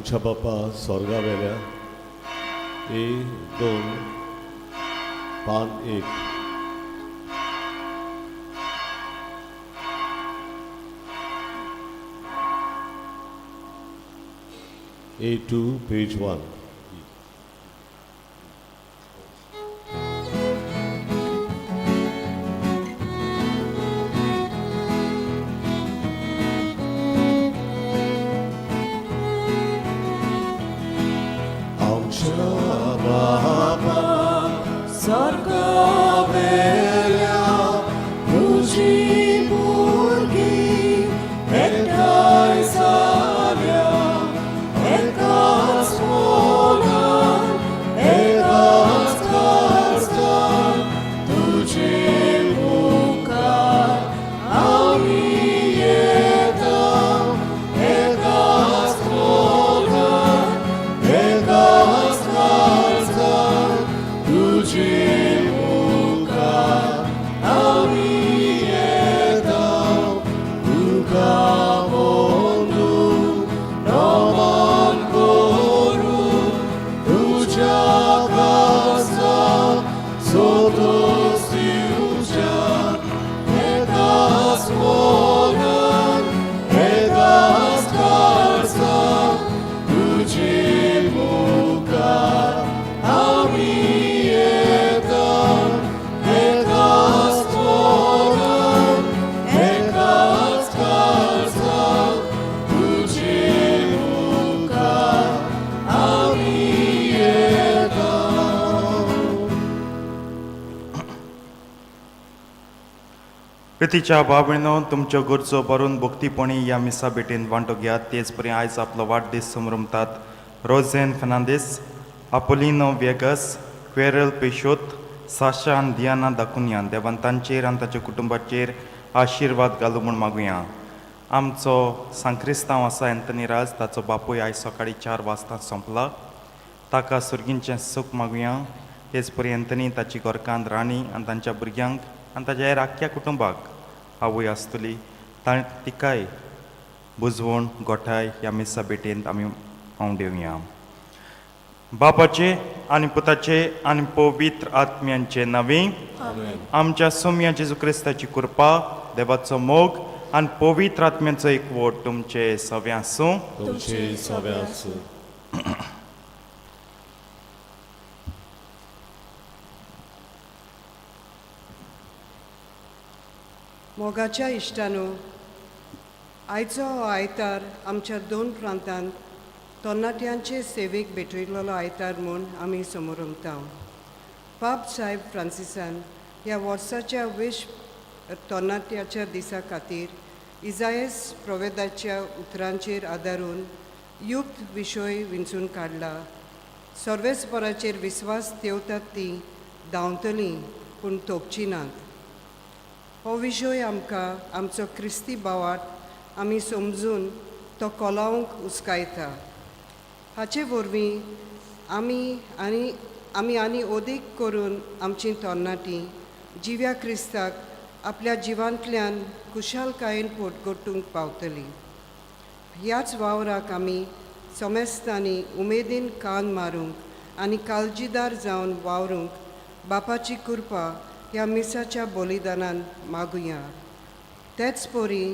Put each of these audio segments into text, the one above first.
आमच्या बापा स्वर्गा वेल्या ए दोन पान एक. A2, page 1. आमच्या बापा स्वर्गावेल्या, तुजी भुरगीं एकठांय जाल्या, एकाच मनान, एकाच काळजान, तुजे मुखार आमी येता, एकाच मनान, एकाच काळजान, तुजे मुखार आमी येता. तुका वंदून, नमन करून, तुज्या काळजाक संतोस दिवच्याक, एकाच मनान, एकाच काळजान, तुजे मुखार आमी येता, एकाच मनान, एकाच काळजान, तुजे मुखार आमी येता. प्रितीच्या भावणो, तुमच्यो गरजो भरून भक्तीपणी ह्या मिसा भेटीन वांटो घेयात. तेच परी आयज आपलो वाडदीस समरमतात रोझेन Fernandes, Apolino vagus, quarrel पेशोत, Sasha आनी दियाना दाकुनिया, देवान तांचेर आनी तांच्या कुटुंबाचेर आशिर्वाद घालूं म्हूण मागुया. आमचो सांक्रिस्तांव आसा एंथनी राज, ताचो बापूय आयज सकाळीं 4 वाजता सोंपला. ताका सुर्गींचें सूख मागुया. तेच परी एंथनी, ताची घरकान्न राणी आनी तांच्या भुरग्यांक आनी ताच्या हेर आख्ख्या कुटुंबाक आवय आसतली तिकाय बुजवण गोठाय ह्या मिसा भेटेंत आमी पावंडेवया. बापाचे आनी पुताचे आनी पवित्र आत्म्यांचे नांवे. आमच्या सोम्या जेजू क्रिस्ताची कृपा, देवाचो मोग आनी पवित्र आत्म्यांचो एकवट तुमचे सव्या आसूं. तुमचे सवे आसूं. मोगाच्या इश्टानो, आयचो हो आयतार आमच्या दोन प्रांतांत तरणाट्यांचे सेवेक भेटयलेलो आयतार म्हूण आमी समोरमता. पाप साहेब फ्रांसिसान ह्या वर्साच्या विश्व तरणाट्याच्या दिसा खातीर इजायस प्रोवेदाच्या उतरांचेर आदारून युक्त विशय विंचून काडला. सर्वेस्पराचेर विस्वास ठेवतात ती धांवतलीं पूण तोपची नात. हो विशय आमकां आमचो क्रिस्ती भावाट आमी समजून तो कोलावंक उस्कायता. हाचे वरवीं आमी आनी अदीक करून आमची तरणाटीं जिव्या क्रिस्ताक आपल्या जिवांतल्यान खुशालकायेन पोटगोटूंक पावतली. ह्याच वावराक आमी समेस्तांनी उमेदीन कान मारूंक आनी काळजीदार जावन वावरूंक बापाची कृपा ह्या मिसाच्या बलिदानान मागुया. तेच परी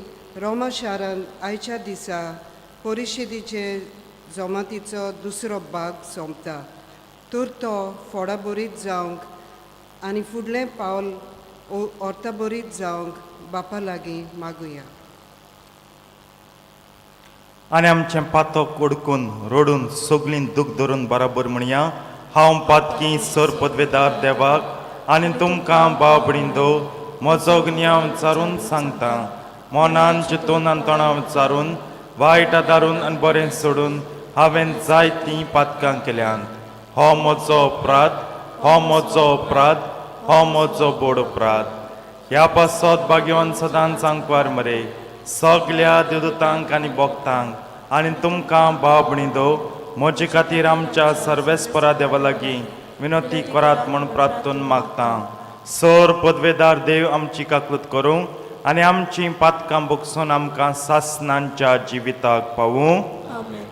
रोमा शारांत आयच्या दिसा परिशदेचे जमातीचो दुसरो भाग सोंपता, तर तो फोडाबरीत जावंक आनी फुडलें पावल अर्थाबरीत जावंक बापा लागीं मागुया. आनी आमचें पातक ओडकून रडून सगळीं दूख धरून बराबर म्हणया: हांव पातकी सर पदवेदार देवाक आनी तुमकां भाव भयणींनो म्हजो गिन्याव विचारून सांगता, मनान चिंतून आनी तोंडा विचारून, वायट आदारून आनी बरें सोडून हांवें जायतीं पातकां केल्यांत. हो म्हजो अपराध, हो म्हजो अपराध, हो म्हजो बोड अपराध. ह्या पासत भाग्यवान सदांच आंकवार मरे, सगल्या देवदूतांक आनी भक्तांक आनी तुमकां भाव भयणींनो म्हजे खातीर आमच्या सर्वेस्परा देवा लागीं विनंती करात म्हूण प्रार्थून मागता. सर पदवेदार देव आमची काकूत करूं आनी आमची पातकां भोगसून आमकां सासनांच्या जिविताक पावूं. आमेन.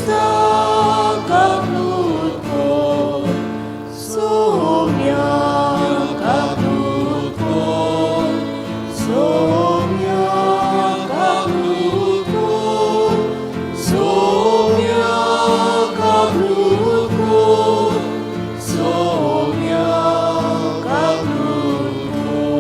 क्रिस्ता कबूल कर सोम्या कबूल कर सोम्या कबूल कर सोम्या कबूल कर सोम्या कबूल कर.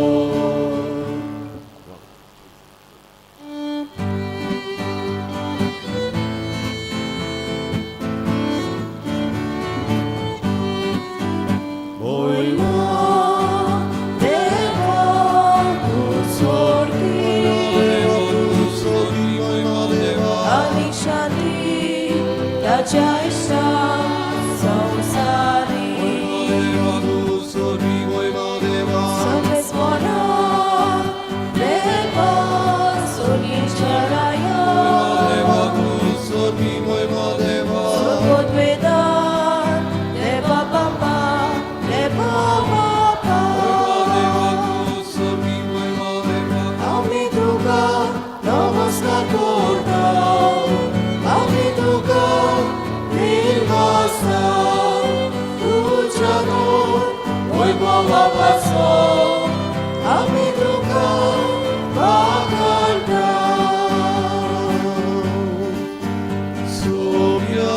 Sommia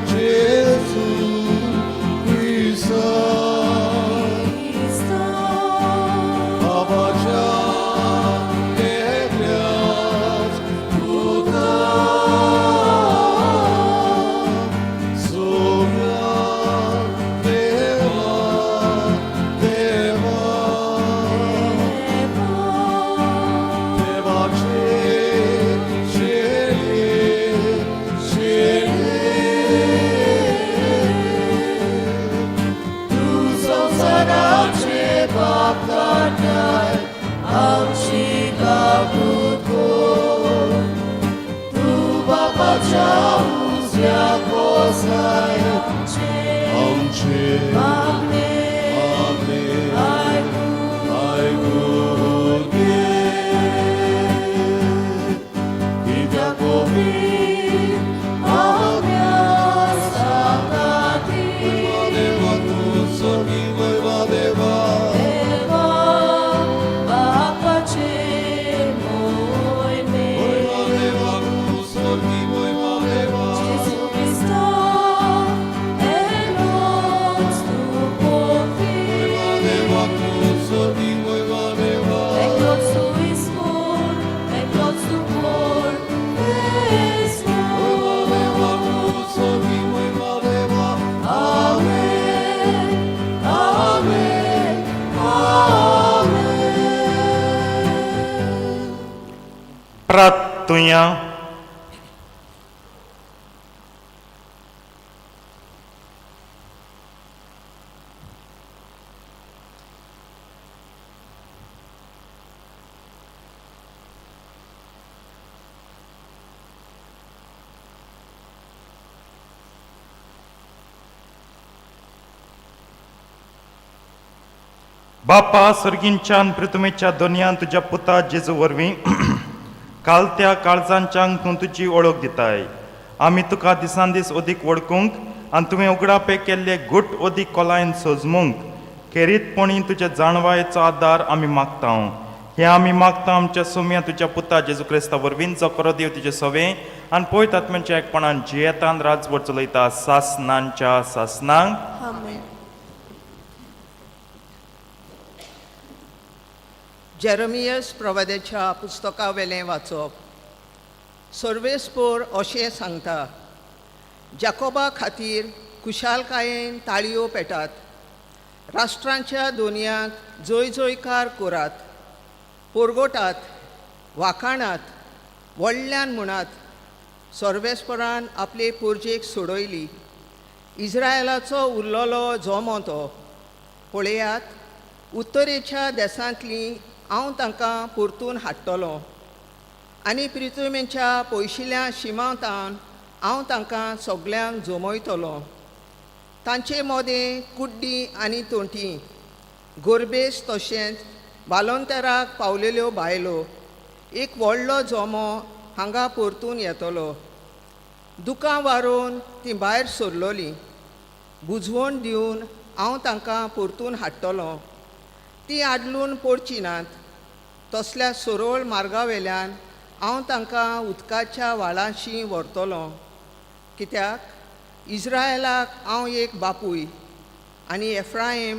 Gesù Cristo, Abacia e piaz tuta. Sommia Deva, Deva, Deva ce, cele, cele. Tu संसाराचे पाप काडटाय, आमची काकूत कर. तूं बापाच्या उजव्या कोसाय आमचे मागणें आयकून घे. कित्याक देवा तूं स्वर्गी देवा देवा देवा तूं स्वर्गी देवा देवा देवा तूं स्वर्गी देवा देवा देवा तूं स्वर्गी देवा देवा. आमेन, आमेन, आमेन. प्रार्थुया. बापा सर्गींच्यान पृथ्वीच्या दोनयान तुज्या पुता जेजू वरवीं काल त्या काळजांच्यांक तूं तुजी ओळख दिताय. आमी तुका दिसान दीस अदीक वळखूंक आनी तुवें उगडापे केल्ले गुट अदीक खोलायेन सोजमूंक खेरीतपणी तुज्या जाणवायेचो आदार आमी मागता. हें आमी मागता आमच्या सोम्या तुज्या पुता जेजू क्रिस्ता वरवीं, जो करो देव तुजे सवे आनी पळयत आत्म्याच्या एकपणान जियेतान राजवट चलयता सासनांच्या सासनांक. जेरमियस प्रवाद्याच्या पुस्तकावेलें वाचप. सर्वेस्पोर अशें सांगता, जाकोबा खातीर खुशालकायेन ताळयो पेटात, राष्ट्रांच्या दोनयांक जय जयकार करात, पोरगोटात, वाखाणात, व्हडल्यान म्हणात, सर्वेस्परान आपले पोरजेक सोडयली, इस्रायलाचो उरलेलो जोमो तो. पळयात, उत्तरेच्या देसांतली हांव तांकां परतून हाडटलो आनी प्रितुमेच्या पयशिल्ल्या शिमांतान हांव तांकां सगल्यांक जमयतलो. तांचे मदें कुड्डी आनी तोंटी, गोरबेस तशेंच बालोंतराक पावलेल्यो बायलो, एक व्हडलो जमो हांगा परतून येतलो. दुकां वारोवन तीं भायर सरलोलीं. बुजवण दिवन हांव तांकां परतून हाडटलो. तीं आडलून पडचीं नात. तसल्या सरळ मार्गावेल्यान हांव तांकां उदकाच्या व्हाळांशी व्हरतलो. कित्याक इज्रायलाक हांव एक बापूय आनी एफ्रायम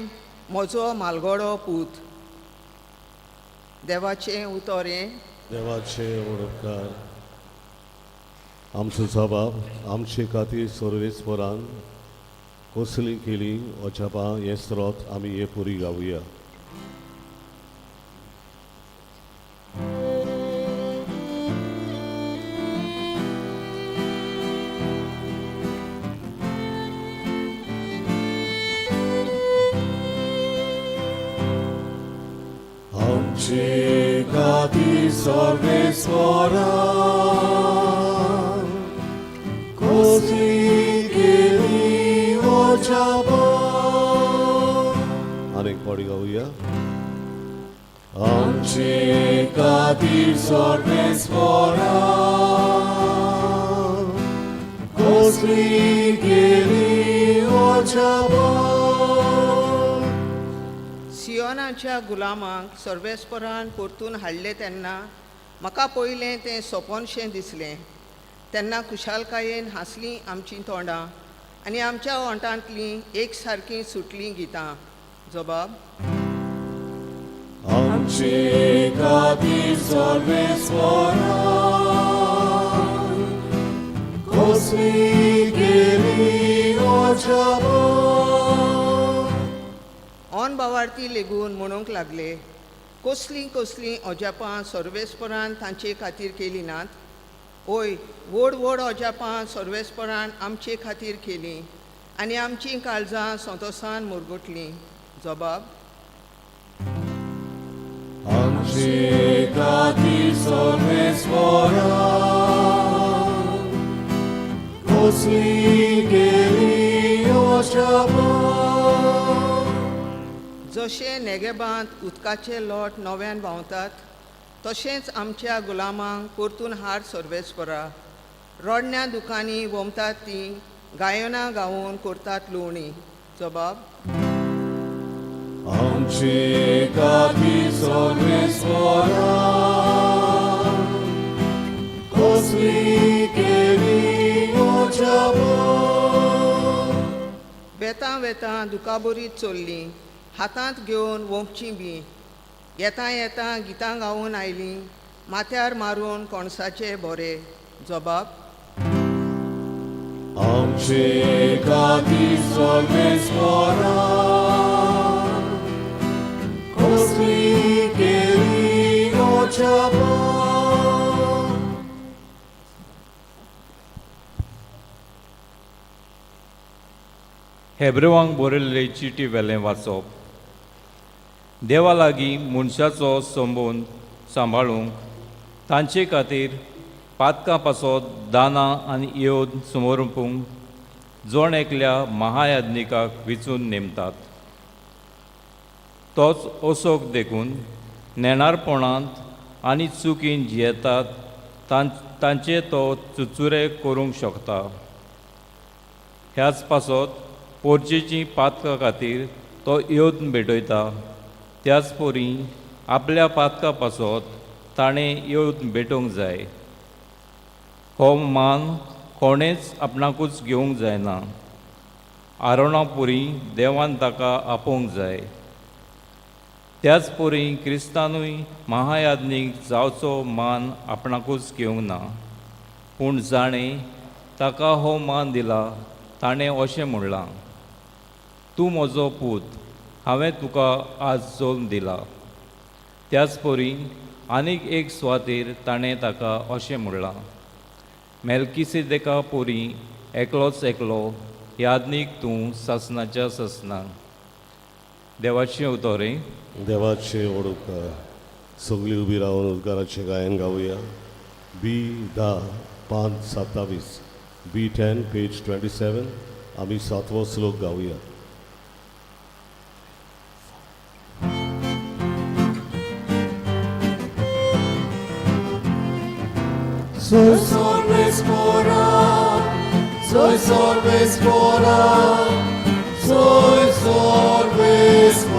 म्हजो मालगडो पूत. देवाचें उतर हें. देवाचे उपकार. आमचो जबाब आमचे खातीर सर्वेस्परान कसली केली अजापां हें स्रोत आमी हे पुरी गावया. आमचे खातीर सर्वेस्परान कसली केली अजापां. आनीक पावटी गावया. आमचे खातीर सर्वेस्परान कसली केली अजापां. सियोनाच्या गुलामांक सर्वेस्परान परतून हाडले तेन्ना म्हाका पयलें तें सोपोनशें दिसलें. तेन्ना खुशालकायेन हांसलीं आमचीं तोंडां आनी आमच्या ओंठांतलीं एक सारकीं सुटलीं गितां. जबाब. आमचे खातीर सर्वेस्परान कसली केली अजापां. ऑन बावार्थी लेगून म्हणूंक लागले, कसलीं कसलीं अजापां सर्वेस्परान तांचे खातीर केलीं नात. ओय, व्हड व्हड अजापां सर्वेस्परान आमचे खातीर केलीं आनी आमचीं काळजां संतोसान मुरगुटलीं. जबाब. आमचे खातीर सर्वेस्परान कसली केली अजापां. जशें नेगेबांत उदकाचे लोट नव्यान व्हांवतात तशेंच आमच्या गुलामांक परतून हाड सर्वेस्परा. रडण्या दुकांनी वोमतात तीं गायनां गावोवन करतात लुवणी. जबाब. आमचे खातीर सर्वेस्परान कसली केली अजापां. वेतां वेतां दुकाबरीत चल्लीं, हातांत घेवन वोंपचीं बी. येता येता गितां गावून आयलीं, माथ्यार मारून कोणसाचे बोरे. जबाब. आमचे खातीर सर्वेस्परान कसली केली अजापां. हेब्रेवांक बरयल्ले चिटी वेलें वाचप. देवा लागीं मनशाचो संबंद सांबाळूंक तांचे खातीर पातकां पासत दानां आनी येवन समर्पूंक जण एकल्या महायाज्ञिकाक विचून नेमतात. तोच असोक देखून नेणारपणांत आनी चुकीन जियेतात तांचे तो चुचुरे करूंक शकता. ह्याच पासत पोरचेची पातकां खातीर तो येवन भेटयता. त्याच परी आपल्या पातकां पासत ताणें येवन भेटोवंक जाय. हो मान कोणेच आपणाकूच घेवंक जायना. आरोणा पुरी देवान ताका आपोवंक जाय. त्याच परी क्रिस्तानूय महायाज्ञीक जावचो मान आपणाकूच घेवंक ना, पूण जाणें ताका हो मान दिला ताणें अशें म्हणलां, तूं म्हजो पूत, हांवें तुका आज जल्म दिला. त्याच परी आनीक एक सुवातेर ताणें ताका अशें म्हणलां, मेलकिसेदेका पोरी एकलोच एकलो याज्ञीक तूं सासणाच्या सासणाक. देवाचें उतर हें. देवाचे ओडूक सगळी उबी रावन उद्गाराचें गायन गावया. बी 10 पान 27, बी 10 पेज 27. आमी सातवो श्लोक गावया. सर्वेस्परा Soy सर्वेस्पोरा, soy सर्वेस्पोरा.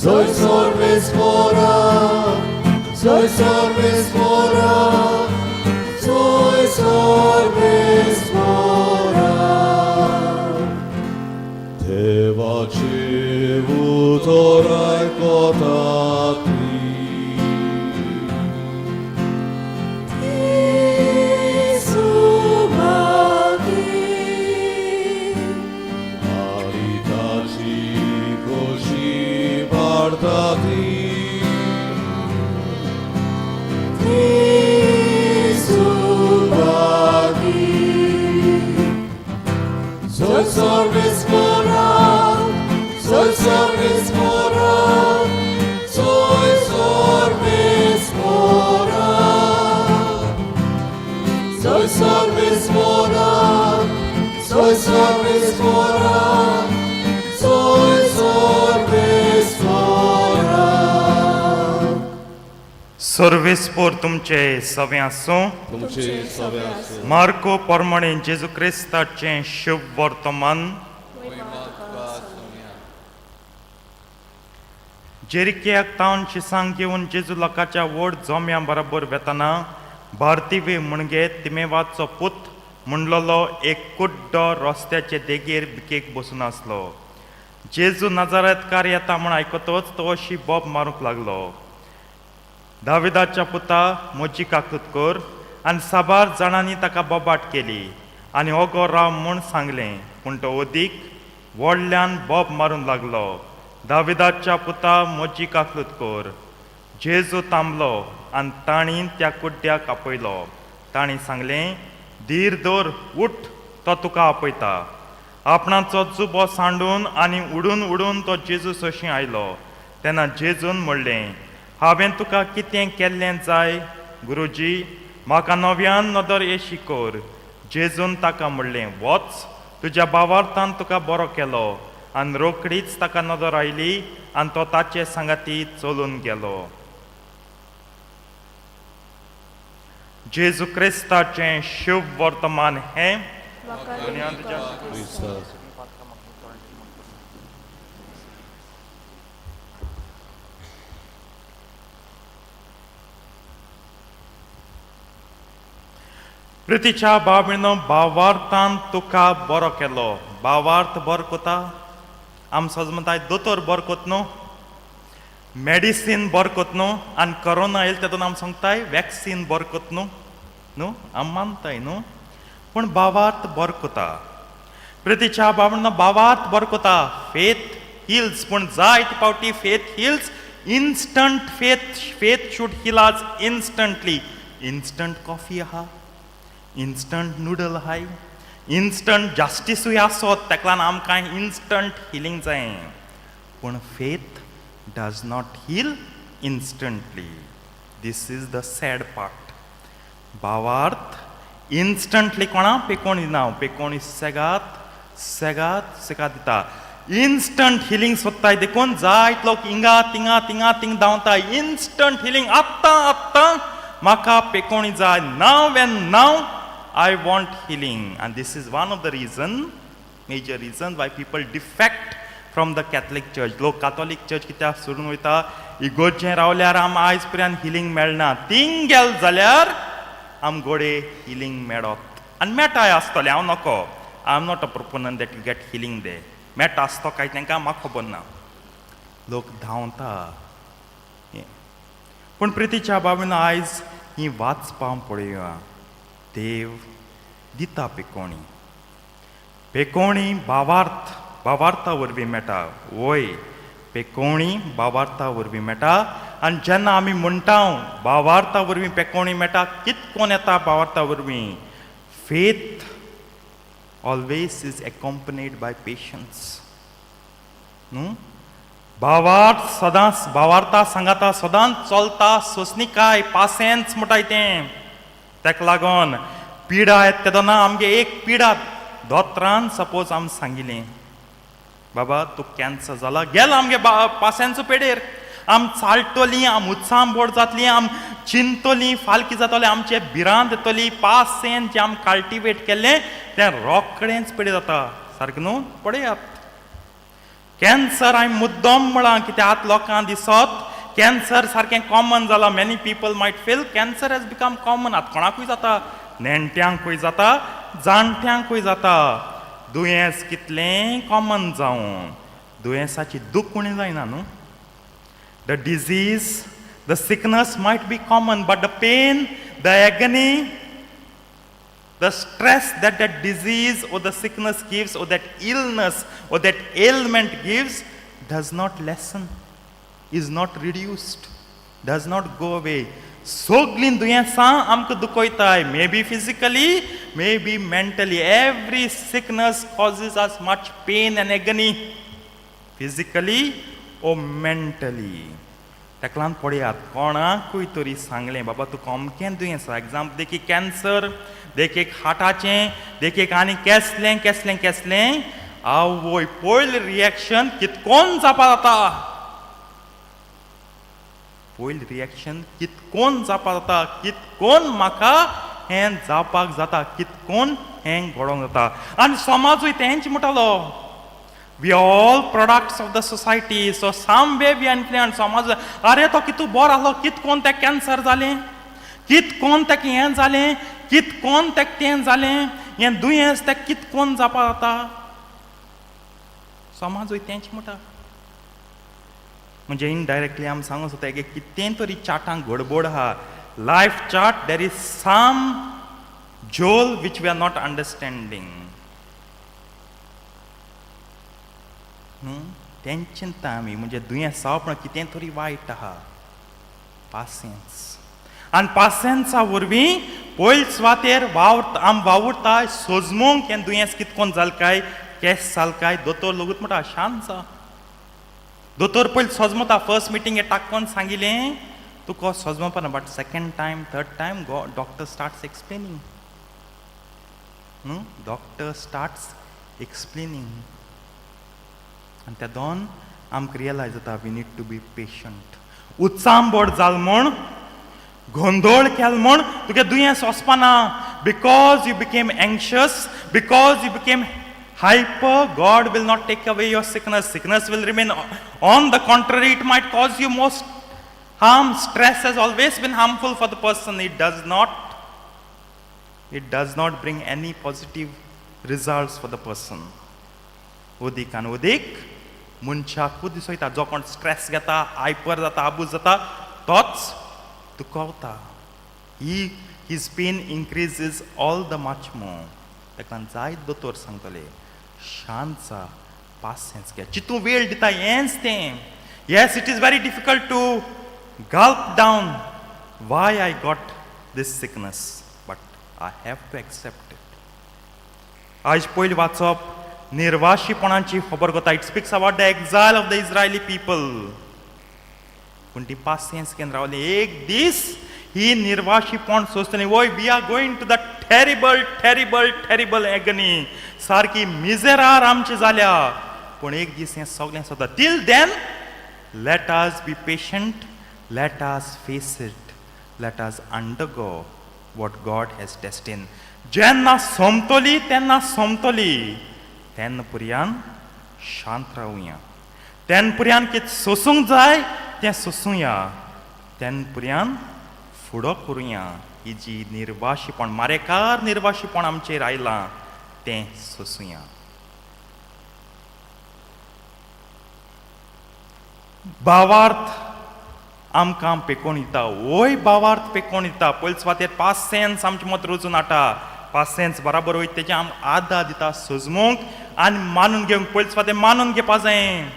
Soy सर्वेस्पोरा, soy सर्वेस्पोरा, soy सर्वेस्पोरा. देवाचे उतर आयकतात आनी ताची खोशी वाडटाती. Soy सर्वेस्पोरा, soy सर्वेस्पोरा, soy सर्वेस्पोरा. Soy सर्वेस्पोरा, soy सर्वेस्पोरा, soy सर्वेस्पोरा. सर्वेस्पोर तुमचे सवे आसूं. तुमचे सवे आसूं. मार्को परमाणे जेजू क्रिस्ताचें शुभ वर्तमान. जेरिकेक तावन शिसांक घेवन जेजू लोकाच्या व्हड जोम्या बरोबर वेतना भारतीवे म्हणगे तिमेवाचो पूत म्हणलेलो एक कुड्डो रस्त्याचे देगेर भिकेक बसून आसलो. जेजू नाजारेतकार येता म्हूण आयकतच तो अशी बोब मारूंक लागलो, दाविदाच्या पुता म्हजी काकूत कर. आनी साबार जाणांनी ताका बोबाट केली आनी ओगो राव म्हूण सांगलें, पूण तो अदीक व्हडल्यान बोब मारूंक लागलो, दाविदाच्या पुता म्हजी काकूत कर. जेजू थांबलो आनी तांणी त्या कुड्ड्याक आपयलो. तांणी सांगलें, धीर दवर, उठ, तो तुका आपयता. आपणाचो जुबो सांडून आनी उडून उडून तो जेजू सोशी आयलो. तेन्ना जेजून म्हणलें, हांवें तुका कितें केल्लें जाय? गुरुजी, म्हाका नव्यान नदर येशी कर. जेजून ताका म्हणलें, वच, तुज्या भावार्थान तुका बरो केलो. आनी रोखडीच ताका नदर आयली आनी तो ताचे सांगाती चलून गेलो. जेजू क्रिस्ताचें शुभ वर्तमान हें. दुनिया तुज्या क्रिस्तास. प्रितीच्या बाबीनो, भावार्थान तुका बरो केलो. भावार्थ बरो कोता आम सज म्हणटाय, दोतोर बरो कोत न्हू, मेडिसीन बरो कोत न्हू, आनी करोना येयलो तेदोन आम सांगताय वॅक्सीन बरो कोत न्हू, न्हू आम मानताय न्हू, पूण भावार्थ बरो कोता. प्रितीच्या बाबीनो, भावार्थ बरो कोता, फेथ हिल्स. पूण जायते फावटी faith heals instant. Faith should heal us instantly. Instant coffee आहा, इन्स्टंट नुडल आहाय, इन्स्टंट जास्टिसूय आसत, ताका लागून आमकां इन्स्टंट हिलींग जाय. पूण faith does not heal instantly. This is the sad part. भावार्थ इन्स्टंटली कोणा पेकोण दिना, पेकोण सेगात सेगात सेगात दिता. इन्स्टंट हिलींग सोदताय, देखून जायत लोक हिंगा तिंगा तिंगा थिंग धांवता. इन्स्टंट हिलींग, आत्तां आत्तां म्हाका पेकोणी जाय, now and now I want healing. And this is one of the reason, major reason why people defect from the Catholic church. लोक काथोलीक चर्च कित्याक सोडून वयता? इगोर्जें रावल्यार आम आयज पर्यंत हिलींग मेळना, थिंग गेल जाल्यार आम गोडे हिलींग मेळत आनी मेळटाय आसतलें. हांव नको, I am not a proponent that you get healing there. मेळटा आसतो काय तांकां म्हाका खबर ना, लोक धांवता हें. पूण प्रितीच्या बाबीन, आयज ही वाचपां पळोवया. देव दिता पिकोणी. पेकोणी भावार्थ भावार्था वरवीं मेळटा. वय, पेकोणी भावार्था वरवीं मेळटा. आनी जेन्ना आमी म्हणटा भावार्था वरवीं पेकोणी मेळटा, कितकोन येता भावार्था वरवीं? Faith always is accompanied by patience न्हू. भावार्थ सदांच भावार्था सांगाता सदांच चलता. सोंसणीकाय, पासेंस म्हणटाय तें. ताका लागून पिडा येता तेन्ना आमगे एक पिडा दोतोरान सपोज आमी सांगिलें, बाबा तुका कॅन्सर जाला, गेलो आमगे पासांचो पेडेर. आम चालतलीं, आम उत्सांबोड जातलीं, आम चिंततलीं, फालकी जातलें, आमचें भिरांत येतली. पासेंस जें आम कल्टिवेट केल्लें तें रोखडेंच पेडे जाता. सारकें न्हू? पळयात, कॅन्सर हांवें मुद्दम म्हळां, कित्याक आतां लोकांक दिसत कॅन्सर सारकें कॉमन जालां. Many people might feel cancer has become common. आतां कोणाकूय जाता, नेणट्यांकूय जाता, जाणट्यांकूय जाता. दुयेंस कितलें कॉमन जावं, दुयेंसाची दूख उणी जायना न्हू. The disease, the sickness might be common, but the pain, the agony, the stress that that disease or the sickness gives or that illness or that ailment gives does not lessen, is not reduced, does not go away. सगलीं दुयेंसां आमकां दुखयताय, may be physically, may be mentally. Every sickness causes us much pain and agony, physically or mentally. ताका लागून पळयात, कोणाकूय तरी सांगलें, बाबा तुका अमकें दुयेंस आसा, एग्जाम्पल देखीक कॅन्सर, देखीक हार्टाचें, देखीक आनी केसलें केसलें केसलें, आवय, पयलें रिएक्शन कितकोन जावपा जाता. पयलें रिएक्शन कितकोन जावपा जाता, कितकोन म्हाका हें जावपाक जाता, कितकोन हें घडोवंक जाता. आनी समाजूय तेंच म्हणटालो. We all products of the society, so some way we influence. समाज, अरे तो कितू बरो आहलो, कितकोन तेका कॅन्सर जालें, कितकोन तेका हें जालें, कितकोन तेका तें जालें, हें दुयेंस तेका कितकोन जावपा जाता. समाजूय तेंच म्हणटा. म्हणजे इनडायरेक्टली आमी सांगूंक सोदता की कितें तरी चार्टांक गडबड आहा. Life chart, there is some झोल which we are not understanding न्हू. तेंच चिंता आमी. म्हणजे दुयेंस जावप पूण कितें तरी वायट आहा. पासियेंस, आनी पासियेंसा वरवीं पयले सुवातेर वावर आम वावुरता सोजमूंक हें दुयेंस कितकोन जाल काय, केस जाल काय. दोतोर लोगूत म्हणटा, शांत जा. दोतोर पयलीं सोजमता. फर्स्ट मिटींग हे टाकोन सांगिलें तुका सोजमपा ना, but second time, third time go doctor starts explaining न्हू. Doctor starts explaining आनी त्या दोन आमकां रियलायज जाता, we need to be patient. उत्सांबोड जाल म्हूण, गोंदोळ केल म्हूण तुगे दुयेंस वचपाना. Because you became anxious, because you became hyper, God will not take away your sickness. Sickness will remain. On the contrary, it might cause you most harm. Stress has always been harmful for the person. It does not bring any positive results for the person. उदीक आनी उदीक मनशाकूच दिसोयता. जो कोण stress घेता, hyper जाता, आबूज जाता, तोच दुखवता. He his pain increases all the much more. ताका लागून जायत दोतोर सांगतले, शांत जा, पासियेंस घे, चितूं वेळ दिता, हेंच तें. Yes, it is very difficult to gulp down why I got this sickness, but I have to accept it. आयज पयलीं वाचप निर्वाशीपणाची खबर करता. It speaks about the exile of the Israeli people. पूण ती पासियेंस घेवन रावली. एक दीस ही निर्वाशीपण सोंसतली. वय, we are going to the terrible, terrible, terrible agony. सारकी मिजेरार आमची जाल्या, पूण एक दीस हें सगळें सोंपता. Till then, let us be patient, let us face it, let us undergo what God has destined. जेन्ना सोंपतली तेन्ना सोंपतली. तेन्ना पुरयान शांत रावया. तेन्ना पुरयान कितें सोसूंक जाय तें सोसूया. तेन्ना पुरयान फुडो करुया. ही जी निर्वाशीपण, मारेकार निर्वाशीपण आमचेर आयलां तें सोसूया. भावार्थ आमकां पेकोवन दिता. वय, भावार्थ पेकोवन दिता. पयले सुवातेर पासियेंस आमचे मत रोजून हाडटा. पासियेंस बराबर वयता तेजें आम आदार दिता सजमूंक आनी मानून घेवंक. पयले सुवातेर मानून घेवपा जाय.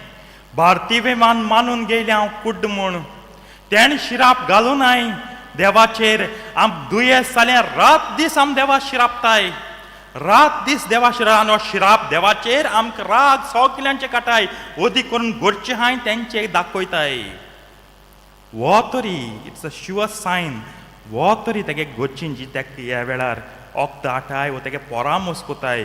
भारतीय मान मानून घेयलें हांव कुड्ड म्हूण, तेणें शिराप घालूं नाय देवाचेर. आम दुयेंस जालें, रात दीस आम देवा शिरापताय, रात दीस देवा शिराप. आनी हो शिराप देवाचेर आमकां राग सगल्यांचे काटाय, अदीक करून घरचे हाय तेंचे दाखयताय. हो तरी it's a sure sign. हो तरी तेगे घरची जी तेका ह्या वेळार वखद हाडटाय वो तेगे परामर्श कोताय.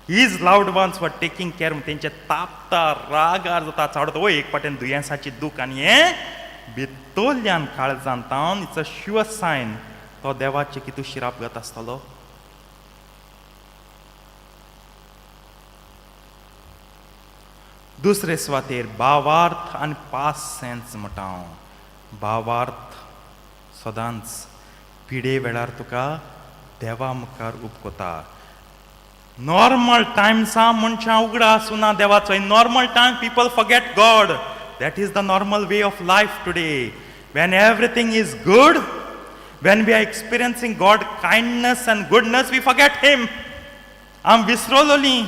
His loved ones were taking care तेंचे तापता रागार जाता चाडता वय एक पाटेन दुयेंसाची दूख आनी हें भितरल्यान काळजान तावन it's a sure Sion तो देवाचे कितू शिराप घेता आसतलो. दुसरे सुवातेर भावार्थ आनी पास सेन्स म्हणटा हांव. भावार्थ सदांच पिडे वेळार तुका देवा मुखार उपकोता. नॉर्मल टायम्सा मनशां उगडास ना देवाचो. In normal time people forget God. That is the normal way of life today. When everything is good, when we are experiencing God kindness and goodness, we forget him. आम विसरलोली.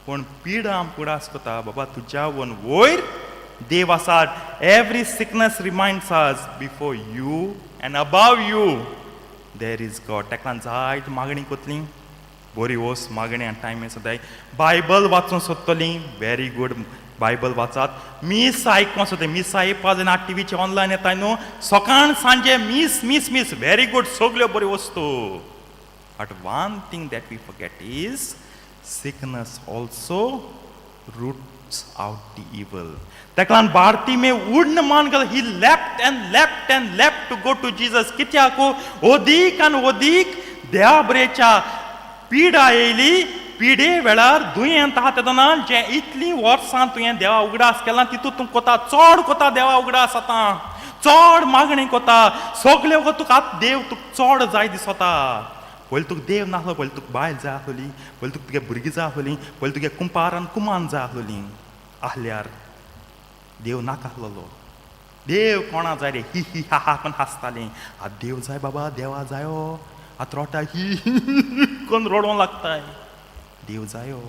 पूण पिडा आम उगडास कोता, बाबा तुज्या वन वयर देव आसा. Every sickness reminds us before you and above you there is God. ताका लागून जायत मागणी कोतली बरी वोस मागणी आनी टायम सदांय बायबल वाचूंक सोदतली. व्हेरी गूड, बायबल वाचात. मीस आयकोंक सोदता, मिसां येवपा जायना. टिवीचे ऑनलायन येता न्हू, सकाळ सांजे मीस मीस मीस. व्हेरी गूड, सगल्यो बऱ्यो वस्तू. But one thing that we forget is sickness also roots out the evil. ताका लागून बार्तीमे उड्न मान घाल. He leapt and leapt and leapt to go to Jesus. कित्याक? ओदीक आनी ओदीक देवा पिडा येयली. पिडे वेळार दुयेंत आहा तेदोना जे इतलीं वर्सां तुवें देवा उगडास केला, तितूंत तूं कोता चड कोता देवा उगडास, आतां चड मागणी कोता. सगळे वगत तुका आतां देव तुका चड जाय दिसता. पयलीं तुका देव नासलो, पयलीं तुका बायल जाय आसलोली, पयलीं तुका तुगे भुरगीं जाय आसलोलीं, पयलीं तुगे कुंपार आनी कुमान जाय आसलोलीं. आहल्यार देव नाका आसलोलो. देव कोणा जाय रे, ही ही हा हा करून हांसतालीं. आतां देव जाय बाबा, देवा जायो. आतां रोडटा, ही करून रडोंक लागताय. देव जायो.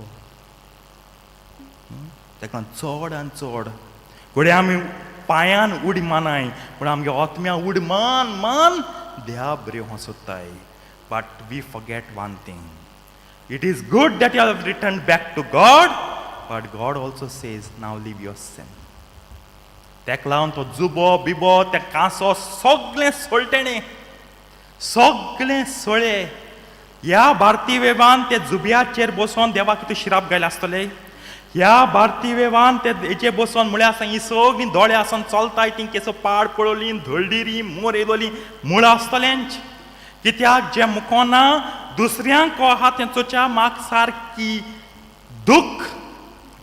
ताका चड आनी चड घडये आमी पांयान उडी मानाय, पूण आमगे आत्म्या उडी मान मान देवा बरी सोदताय. But we forget one thing. It is good that you have return back to God, but God also says, now leave your sin. तेका लागून तो जुबो बिबो ते कांसो सगळें सोळटेणे, सगळें सोळे. ह्या भारतीय वेवान ते जुब्याचेर बसोन देवाक कितें शिराप गायले आसतले. ह्या भारतीय वेवान ते हेचे बसोन म्हळ्यार आसा ही सगळीं दोळे आसून चलताय ती केसो पाड पळोवली धळडिरी मोर येयलोली मुळां आसतलेंच. कित्याक जें मुकोना दुसऱ्यांक आहा तें चोच्या म्हाका सारकी दुःख.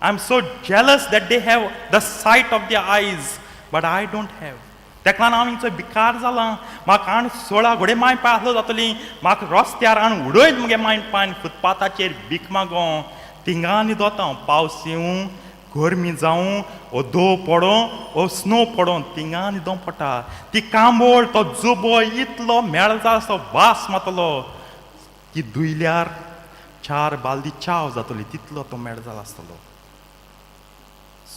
I am so jealous that they have the sight of the eyes, but I don't have. तेका लागून हांव हिंचो भिकार जाला. म्हाका आण सोळा घोडे माय पाय आसलो जातली. म्हाका रस्त्यार हाण उडयत मुगे मायन पायन फुटपाथाचेर भीक मागो थिंगा न्हिदोता हांव. पावस येवं, गरमी जावं, ओ दो पडों ओ स्नो पडों, थिंगा न्हिदों पडटा. ती कांबोळ तो जुबो इतलो मेळ जाता, वास मातलो ती धुयल्यार चार बालदी चाव जातली, तितलो तो मेळ जाला आसतलो.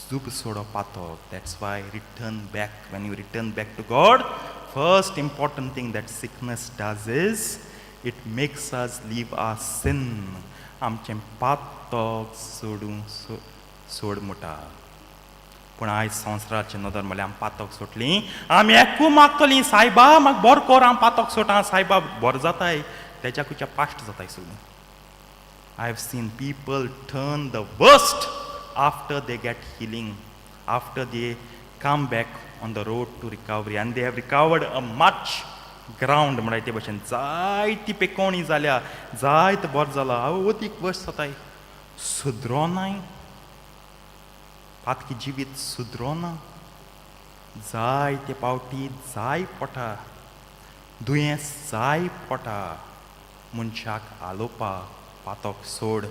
जुब सोडो पातक. That's why return back. When you return back to God, first important thing that sickness does is it makes us leave our sin. आमचें पातक सोडूं सोड म्हणटा. पूण आयज संवसाराचे नदर म्हणल्यार आमी पातक सोडली, आमी एकू मागतलीं, सायबा म्हाका बरो कर, हांव पातक सोडटा, सायबा बरो जाताय. तेज्या खुच्या पाश्ट जाताय सगळीं. I have seen people turn the worst after they get healing, after they come back on the road to recovery, and they have recovered a much ground. म्हणटा ते भशेन जायती पेकोवणी जाल्या, जायत बरें जाला. हांव अदीक वर्स जाताय सुदरोनाय, पातकी जिवीत सुदरोना. जायते पावटी जाय पोटा दुयेंस, जाय पोटा मनशाक आलोवपा, पातक सोड,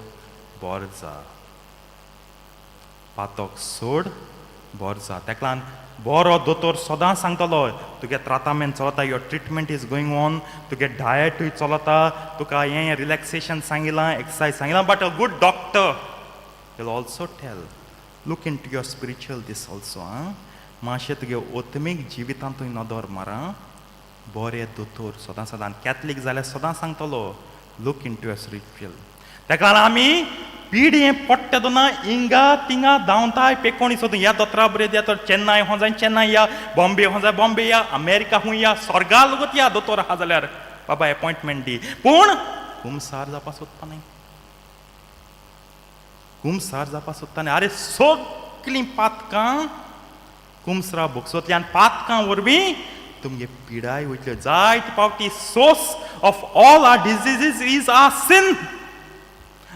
बरो जा, पातक सोड, बरो जा. तेका लागून बरो दोतोर सदां सांगतलो, तुगे त्रातामेंत चलता, your treatment is going on, तुगे डायटूय चलता, तुका हें रिलॅक्सेशन सांगिलां, एक्सरसायज सांगिलां, but a good doctor will also tell, look into your spiritual this also. आं, मातशें तुगे ओतमीक जिवितांत तुवें नदर मार. आं, बरे दोतोर सदां सदां, कॅथलीक जाल्यार सदां सांगतलो, look into your spiritual. तेका लागून आमी पिडये पडटा तेन्ना हिंगा तिंगा धांवताय पेकोणी सोदून. ह्या दोतोरा बरें या तर चेन्नय हो जाय, चेन्नय या, बॉम्बे हो जाय, बॉम्बे या, अमेरिका खूंय या, स्वर्गा लगत या दोतोर आहा जाल्यार बाबा एपॉयंटमेंट दी. पूण कुमसार जावपा सोदपा न्हय. कुमसार जावपा सोदता न्ही. आरे सगलीं पातकां कुमसरा बोगसोतल्यान पातकां वरवीं तुमगे पिडाय वयतल्यो. जायते फावटी source of all our diseases is our sin.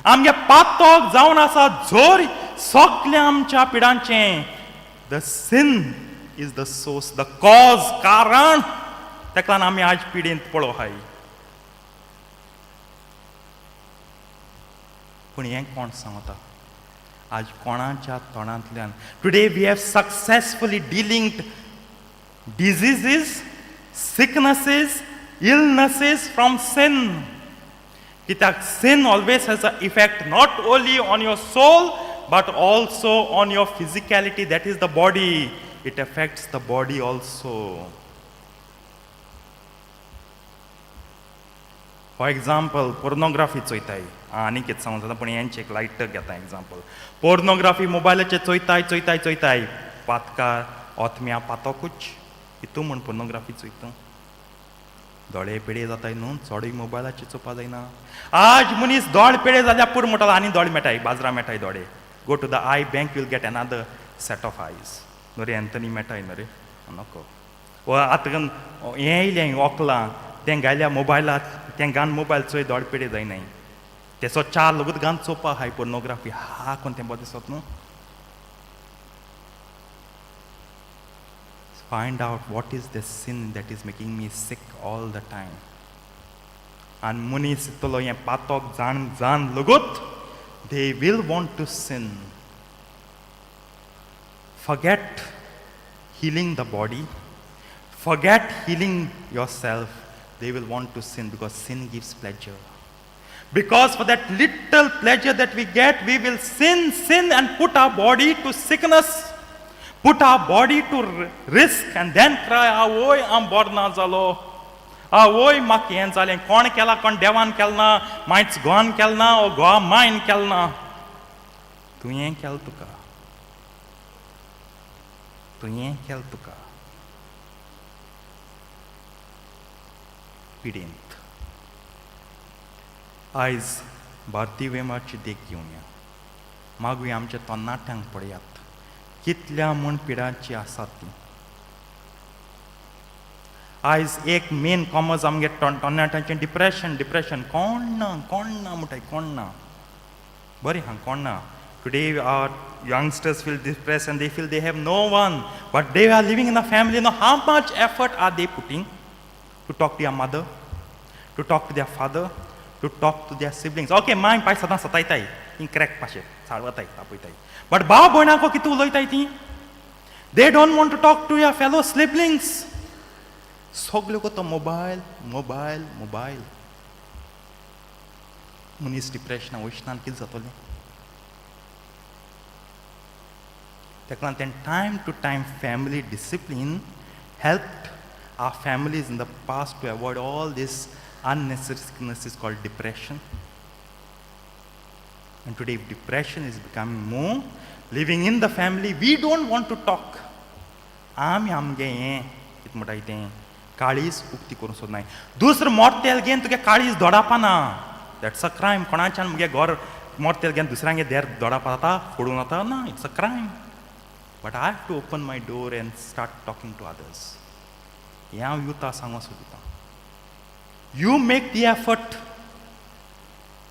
आमगे पातक जावन आसा झोर सगल्या आमच्या पिडांचें. The sin is the source, the cause, कारण ताका लागून आमी आज पिडेंत पळो आहाय. पूण हें कोण सांगता आज कोणाच्या तोंडांतल्यान? Today we have successfully dealing diseases, sicknesses, illnesses from sin. कित्याक sin always has a effect not only on your soul but also on your physicality, that is the body. It affects the body also. For example, pornography चोयताय, आनी कितें सांगूंक जाता, पूण हेंच एक light घेता एग्जाम्पल. पोर्नोग्राफी मोबायलाचेर चोयताय चोयताय चोयताय, पातकार ओतम्या पातकूच हितू म्हूण पोर्नोग्राफी चोयता. दोळे पेडे जाताय न्हू, चडूय मोबायलाचेर चोवपा जायना. आज मनीस दोळे पेडे जाल्यार पूर म्हणटालो, आनी दोळे मेटाय बाजरा मेटाय दोळे. Go to the eye bank, you'll get another set of eyes. न्हू रे एंथनी, मेटाय न्हू रे? नको वा आतां हें येयलें वोकलां तें घायल्या मोबायलात, तें घान मोबायल चोय दोळे पेडे जायनाय. तेसो चार लोकूच घान चोवपा आहाय पोर्नोग्राफी हा कोण तें बरें दिसत न्हू. Find out what is the sin that is making me sick all the time. आनी मनीस इतलो हें पातक जाण जाण लगूत they will want to sin. Forget healing the body, forget healing yourself, they will want to sin because sin gives pleasure. Because for that little pleasure that we get, we will sin, sin, and put our body to sickness, put our body to risk, and then cry, आवय हांव बरो ना जालो, आवय म्हाका हें जालें, कोण केला? कोण देवान केलें ना, मायच घोवान केलें ना, ओ घोवा मायन केलें ना. तुवें केलें तुका, तुवें केलें तुका पिडेंत. आयज भारतीय वेमाची देख घेवया, मागूया. आमच्या तरणाट्यांक पळयात, कितल्या म्हूण पिडाची आसात ती. आयज एक मेन कॉमर्स आमगे तरणाट्यांचें डिप्रेशन. डिप्रेशन कोण ना, कोण ना म्हणटाय, कोण ना, बरें हा, कोण ना. Today our youngsters feel depressed and they feel they have no one, but they are living in a family. Now, how much effort are they putting to talk to your mother, to talk to their father, to talk to their siblings? Okay, माय पाय सदां सतायताय, ती crack पाशे चाळवताय, तापयताय, but भाव भयणाको कितें उलयताय ती? They don't want to talk to your fellow siblings. सगल्यो तो mobile mobile mobile. मनीस डिप्रेशना वयशनान कितें जातलें? ताका लागून तें time to time family discipline helped our families in the past to avoid all this unnecessary sicknesses called depression. And today, if depression is becoming more, living in the family, we don't want to talk. आमी आमगे हें कितें म्हणटाय तें काळीज उक्ती करूंक सोदनाय. दुसरो मोर्तेल घेवन तुगे काळीज दोडापा ना, that's a crime. कोणाच्यान मुगे घर मोर्तेल घेवन दुसऱ्यांगे देर दोडापा जाता, फोडून वता ना, it's a crime. But I have to open my door and start talking to others. हें हांव युथा सांगूंक सोदतां. You make the effort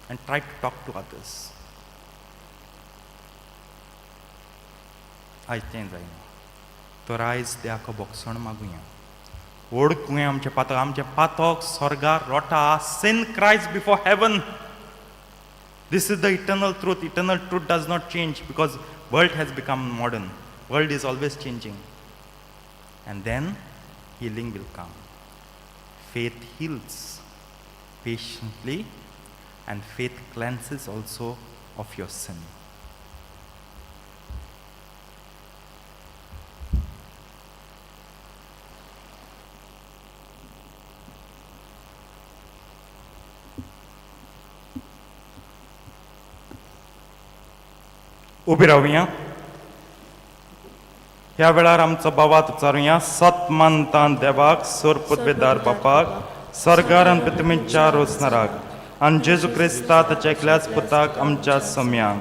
and try to talk to others. आयज तें जायना तर आयज देवाक बोगसण मागुया, ओळखुया आमचें पातक. आमचें पातक स्वर्गार रोटा. Sin cries before heaven. This is the eternal truth. Eternal truth does not change because world has become modern. World is always changing. And then healing will come. Faith heals patiently and faith cleanses also of your sin. उबी रावया. ह्या वेळार आमचो भावार्थ उच्चारुया. सत मानता देवाक, सोरपुदबेदार बापाक, सर्गार आनी पृथ्वीच्या रोसनाराक, आनी जेजू क्रिस्ता ताच्या एकल्याच पुताक आमच्या सम्याक,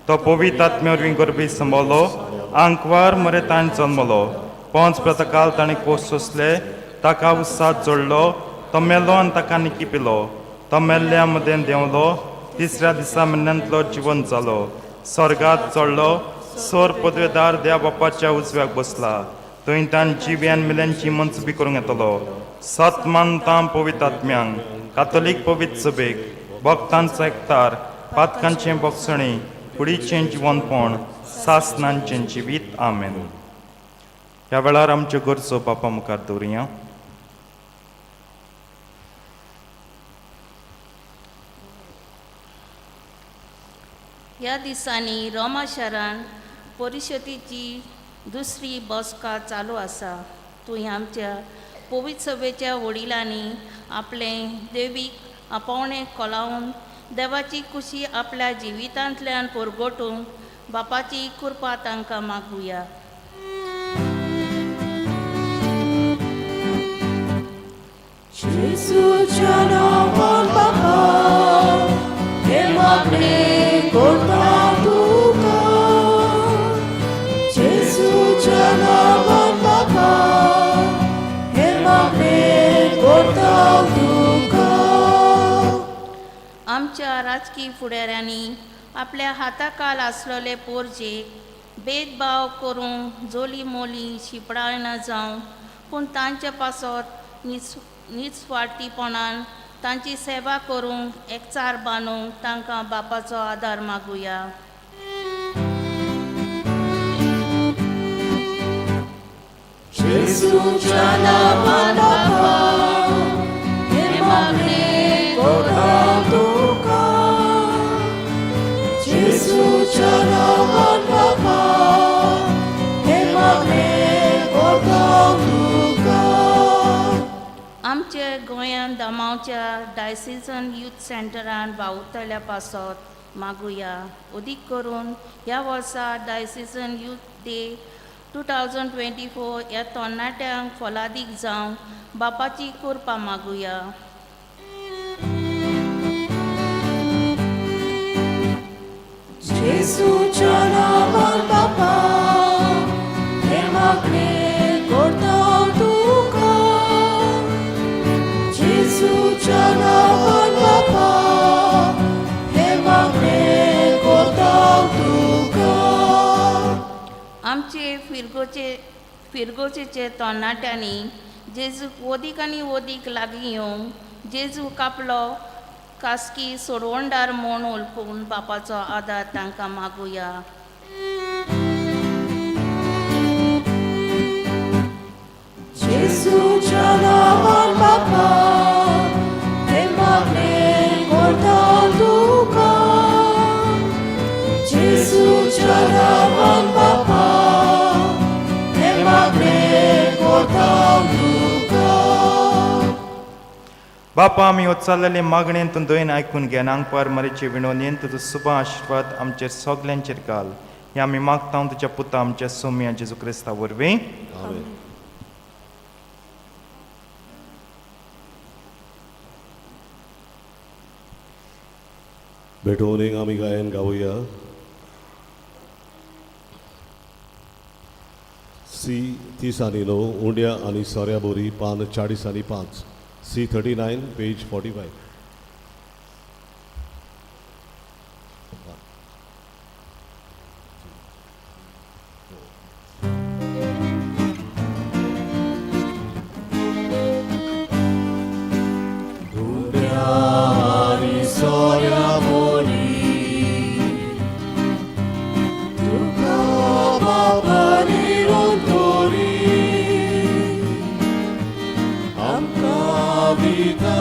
तो पवित्र आत्म्या वरवीं गर्भी संबलो आंकवार मरे ताणें जल्मलो पंच प्रतकाल ताणें कोस सोंसले ताका उत्साह जोडलो तो मेलो आनी ताका निकी पिलो तो मेल्ल्या मदें देंवलो तिसऱ्या दिसा म्हयन्यांतलो जिवन जालो स्वर्गात चडलो सोर पदवेदार देवा बापाच्या उजव्याक बसला थंय ताण जिव्यान मेल्यांची मनसुबी करूंक येतलो सत मानतां पवित्र आत्म्यांक कातोलीक पवित्र सभेक भक्तांचो एकतार पातकांचें बोगसणें कुडीचें जिवनपण सासनांचें जिवीत आमेन. ह्या वेळार आमच्यो गरजो बापा मुखार दवरुया. ह्या दिसांनी रोमा शारान परिशदेची दुसरी बसका चालू आसा. थंय आमच्या पवित्र सभेच्या वडिलांनी आपलें देवीक आपोवणें कोलावन देवाची खुशी आपल्या जिवितांतल्यान परगटूंक बापाची कृपा तांकां मागुया. जेजूच्या नांवान बापा हें मागणें करता तुका. जेजूच्या नांवान बापा हें मागणें करता तुका. आमच्या राजकी फुडाऱ्यांनी आपल्या हाताखाल आसलेले पोरजेक भेदभाव करूंक जोली मोली शिंपडायना जावं पूण तांचे पासत निस्वार्थीपणान तांची सेवा करूंक एकचार बांदूंक तांकां बापाचो आदार मागुया. जेजूच्या नांवान बापा हें मागणें करता तुका. जेजूच्या नांवान बापा हें मागणें करता तुका. आमचे गोंयांत दमावच्या डायसिजन यूथ सेंटरान वावुरतल्या पासत मागुया. अदीक करून ह्या वर्सा डायसिजन यूथ डे 2024 ह्या तरणाट्यांक फलादीक जावंक बापाची कृपा मागुया. जेजूच्या नांवान बापा हें मागणें करता तुका. जेजूच्या नांवान बापा हें मागणें करता तुका. आमचे फिरगोचेचे तरणाट्यांनी जेजूक वदीक आनी वदीक लागीं येवंक जेजूक आपलो खासगी सोडवणदार म्हूण उलपून बापाचो आदार तांकां मागुया. जेजूच्या नांवान बापा हें मागणें करता तुका. जेजूच्या नांवान बापा हें मागणें करता तुका. बापा आमी उच्चारलेले मागणेन तूं दयेन आयकून घे आनी आंकवार मरेचे विणवणेन तुजो सुबा आशिर्वाद आमचेर सगल्यांचेर घाल. हें आमी मागता तुज्या पुता आमच्या सोम्या जेजू क्रिस्ता वरवीं. आमेन. भेटवणेक आमी गायन गावया. सी 39 उंड्या आनी सोऱ्या बोरी पान 45, C 39 page 45. आनी सोऱ्या बोरी तुका बापा निरंतरी आमकां दिता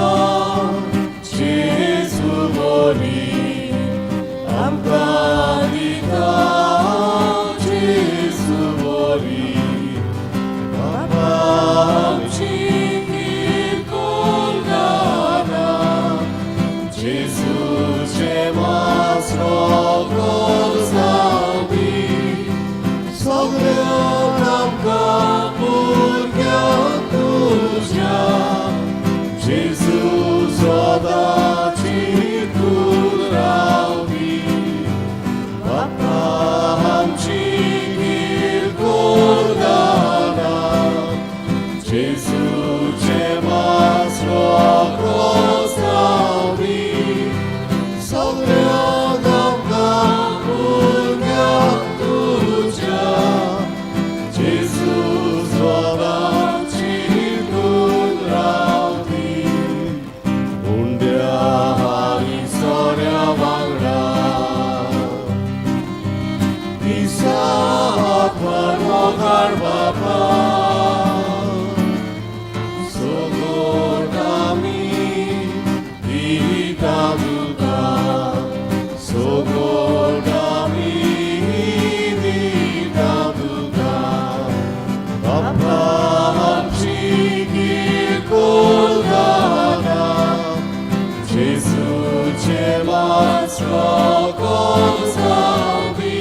जेजू बोरी आमकां दिता जेजू बोरी बापा आमची किरकोळ गाना जेजूचें मांस रोगोत जावंदी सगळ्यांक आमकां भुरग्यांक तुज्या जेजू सदांची तूं रावदी. शेवाच रोकोल जावं दी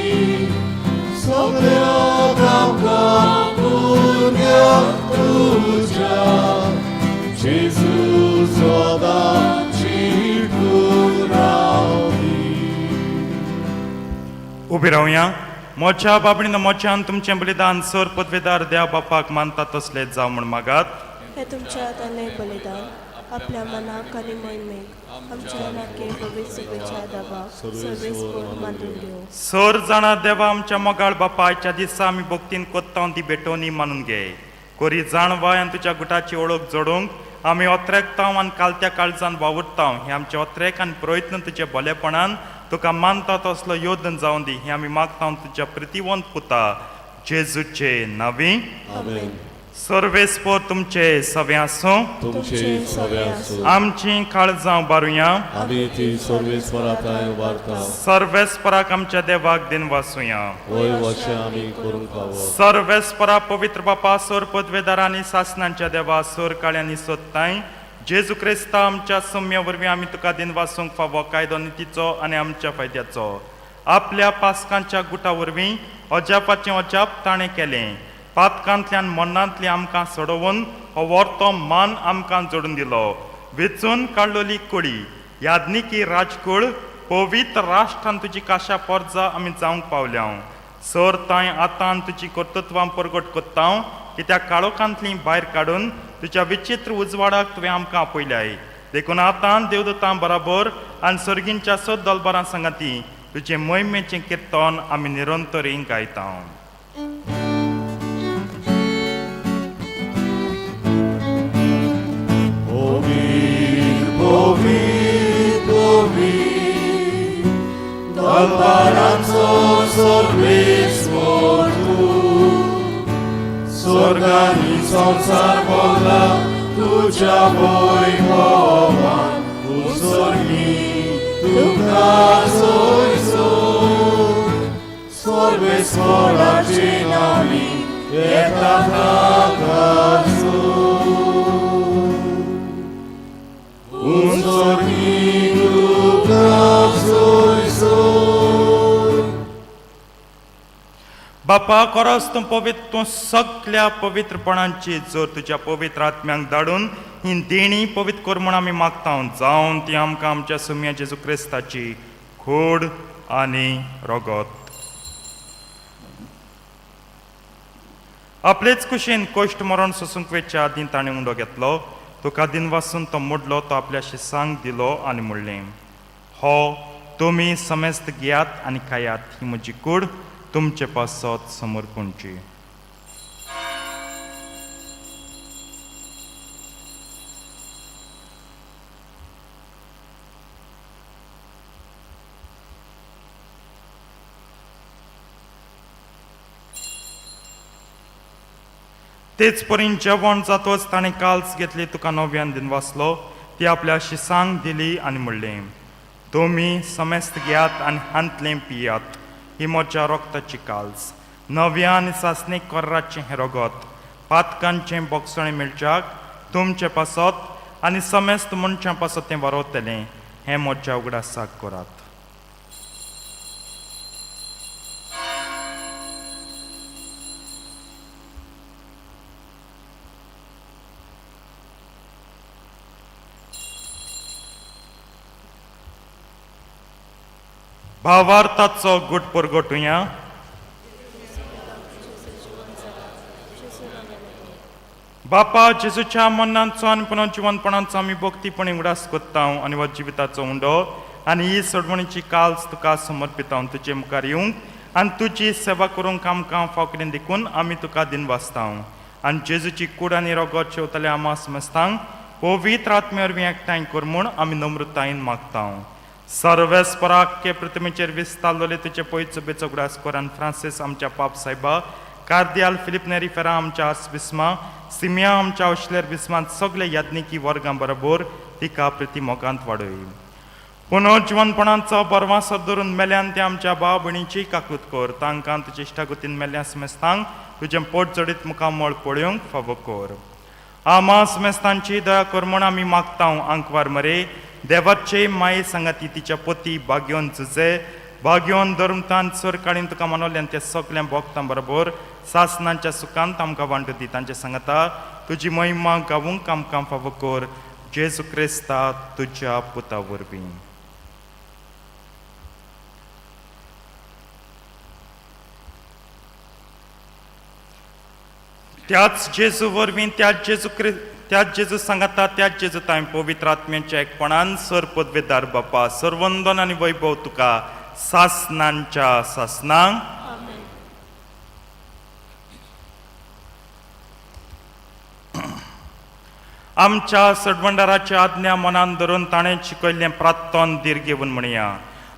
सगळ्याक आमकां भुरग्यांक तुज्या जेजू सदां जिखून रावंदी. उबी रावया. मोच्या बाबणीन मोच्यान तुमचें बलिदान सर पदवेदार देव बापाक मानता तसलें जावं म्हूण मागात. हे तुमच्या हातांतलें बलिदान आपल्या मनाक आनी मोहिमेक आमच्या राखे पवित्र सभेच्या दबाक सर्वेस्पोर मानून घेवं. सर जाणा देवा आमच्या मोगाळ बापा, आयच्या दिसा आमी भक्तीन कोत्ताव ती भेटोवणी मानून घे. कोरी जाणवाय आनी तुज्या गुटाची वळख जोडूंक आमी ओत्रेकताव आनी कालत्या काळजान वावुरताव. हे आमचे ओत्रेक आनी प्रयत्न तुज्या भलेपणान तुका मानता तसलो योदन जावन दी. हें आमी मागता तुज्या प्रितीवंत पुता जेजूचे नांवी. आमेन. सर्वेस्पोर तुमचे सवे आसूं. तुमचे सवे आसूं. आमची काळजां बारुया. आमी ती सर्वेस्परा थंय उबारता. सर्वेस्पराक आमच्या देवाक दिन वासुया. वय वशें आमी करूंक फावो. सर्वेस्परा पवित्र बापा, सोर पदवेदार आनी सासणांच्या देवा, सोर काळ्यांनी सोदताय जेजू क्रिस्ता आमच्या सम्या वरवीं आमी तुका दिन वासूंक फावो कायदो नितीचो आनी आमच्या फायद्याचो. आपल्या पासकांच्या गुटा वरवीं अजापाचें अजाप ताणें केलें. पातकांतल्यान मरणांतली आमकां सोडोवन हो वर्तो मान आमकां जोडून दिलो. वेंचून काडलोली कुळी, याज्ञिकी राजकूळ, पवित्र राष्ट्रान तुजी काशा पोरजा आमी जावंक पावल्या. सर तांय आतां तुजी कर्तृत्वां परगट कोत्ता, कित्याक काळोखांतली भायर काडून तुज्या विचित्र उजवाडाक तुवें आमकां आपयल्याय. देखून आतां देवदूतां बराबर आनी सर्गींच्या सद दलबरां सांगाती तुजें मोहिमेचें किर्तन आमी निरंतरी गायता. पवीर पवीर पवीर दलबारांचो सर्वेस्पर तूं, स्वर्गानी संवसार भरला तुज्या वैभवान. उसर्गी तुका सोयसोय सर्वेस्पराचे नांवी येता ताका. उंचोर्गी तुका सोयसोय. बापा कोरस तूं पवित्र, तूं सगल्या पवित्रपणांची जोर तुज्या पवित्र आत्म्यांक धाडून ही देणी पवित्र कर म्हूण आमी मागता, जावन ती आमकां आमच्या सुम्या जेजू क्रिस्ताची खोड आनी रगत. आपलेच कुशीन कश्ट मरण सोसूंक वेच्या आदीं ताणें उंडो घेतलो. तुका दिनवासून तो मोडलो, तो आपल्या शिसांक दिलो आनी म्हणलें, हो तुमी समेस्त घेयात आनी खायात. ही म्हजी कूड तुमचे पासत समर्पणची. तेच परीन जेवण जातच ताणें काल्स घेतली, तुका नव्यान दिन वाचलो, ती आपल्या शिसांक दिली आनी म्हणलें, तुमी समेस्त घेयात आनी हांतलें पियात. ही म्हज्या रक्ताची काल्स, नव्या आनी सासणीक कोर्राचें हें रगत पातकांचें बोगसणें मेळच्याक तुमचें पासत आनी समेस्त मनशां पासत तें बरोवतलें. हें म्हज्या उगडासाक करात. भावार्थाचो गुट परगटुया. बापा, जेजूच्या मरणाचो आनी पुनर्जिवनपणाचो आमी भक्तीपणी उगडास कोत्ता आनी हो जिविताचो उंडो आनी ही सोडवणीची काल्स तुका समर्पिता. तुजे मुखार येवंक आनी तुजी सेवा करूंक आमकां फाव केली देखून आमी तुका दिनवासता. आनी जेजूची कूड आनी रगत शेवतले आमा समस्तांक पवित्र आत्मे वरवीं एकठांय कर म्हूण आमी नम्रतायेन मागता. सर्वेस्पराक प्रतिमेचेर विस्तारलेले तुजे पयचो बेचो उगडास कर आनी फ्रांसीस आमच्या पाप सायबा, कार्दियाल फिलीप नेरी फेरा आमच्या आसबिस्मा, सिमिया आमच्या औशलेर बिस्मांत सगळे याज्ञिकी वर्गां बरोबर तिका प्रिती मोगांत वाडय. पुनर्जिवनपणाचो बरवासो धरून मेल्यान ते आमच्या भाव भयणीची काकूत कर. तांकां तुजे इश्टागतीन मेल्ल्या समेस्तांक तुजें पोट जडीत मुखामळ पळोवंक फावो कर. आमा समेस्तांची दया कर म्हूण आमी मागता. आंकवार मरे देवाचे माये सांगाती तिच्या पती बाग्योन जुजे बाग्योन धर्मतान सर काडीन तुका मनोल्यान त्या सगळ्या भोगतां बरोबर सासनांच्या सुखांत आमकां वांटू दी. तांचे सांगता तुजी महिमा गावूंक आमकां फावो कर जेजू क्रिस्ता तुज्या पुता वरवीं. त्याच जेजू वरवीं त्याच जेजू त्याच जेजू सांगाता त्याच जेजू तांय पवित्र आत्म्याच्या एकपणान सर पदवेदार बापा सर्वंदन आनी वैभव तुका सासनांच्या सासनांक. आमच्या सडवंडाराच्या आज्ञा मनान धरून ताणें शिकयल्लें प्रार्थन धीर घेवन म्हणया.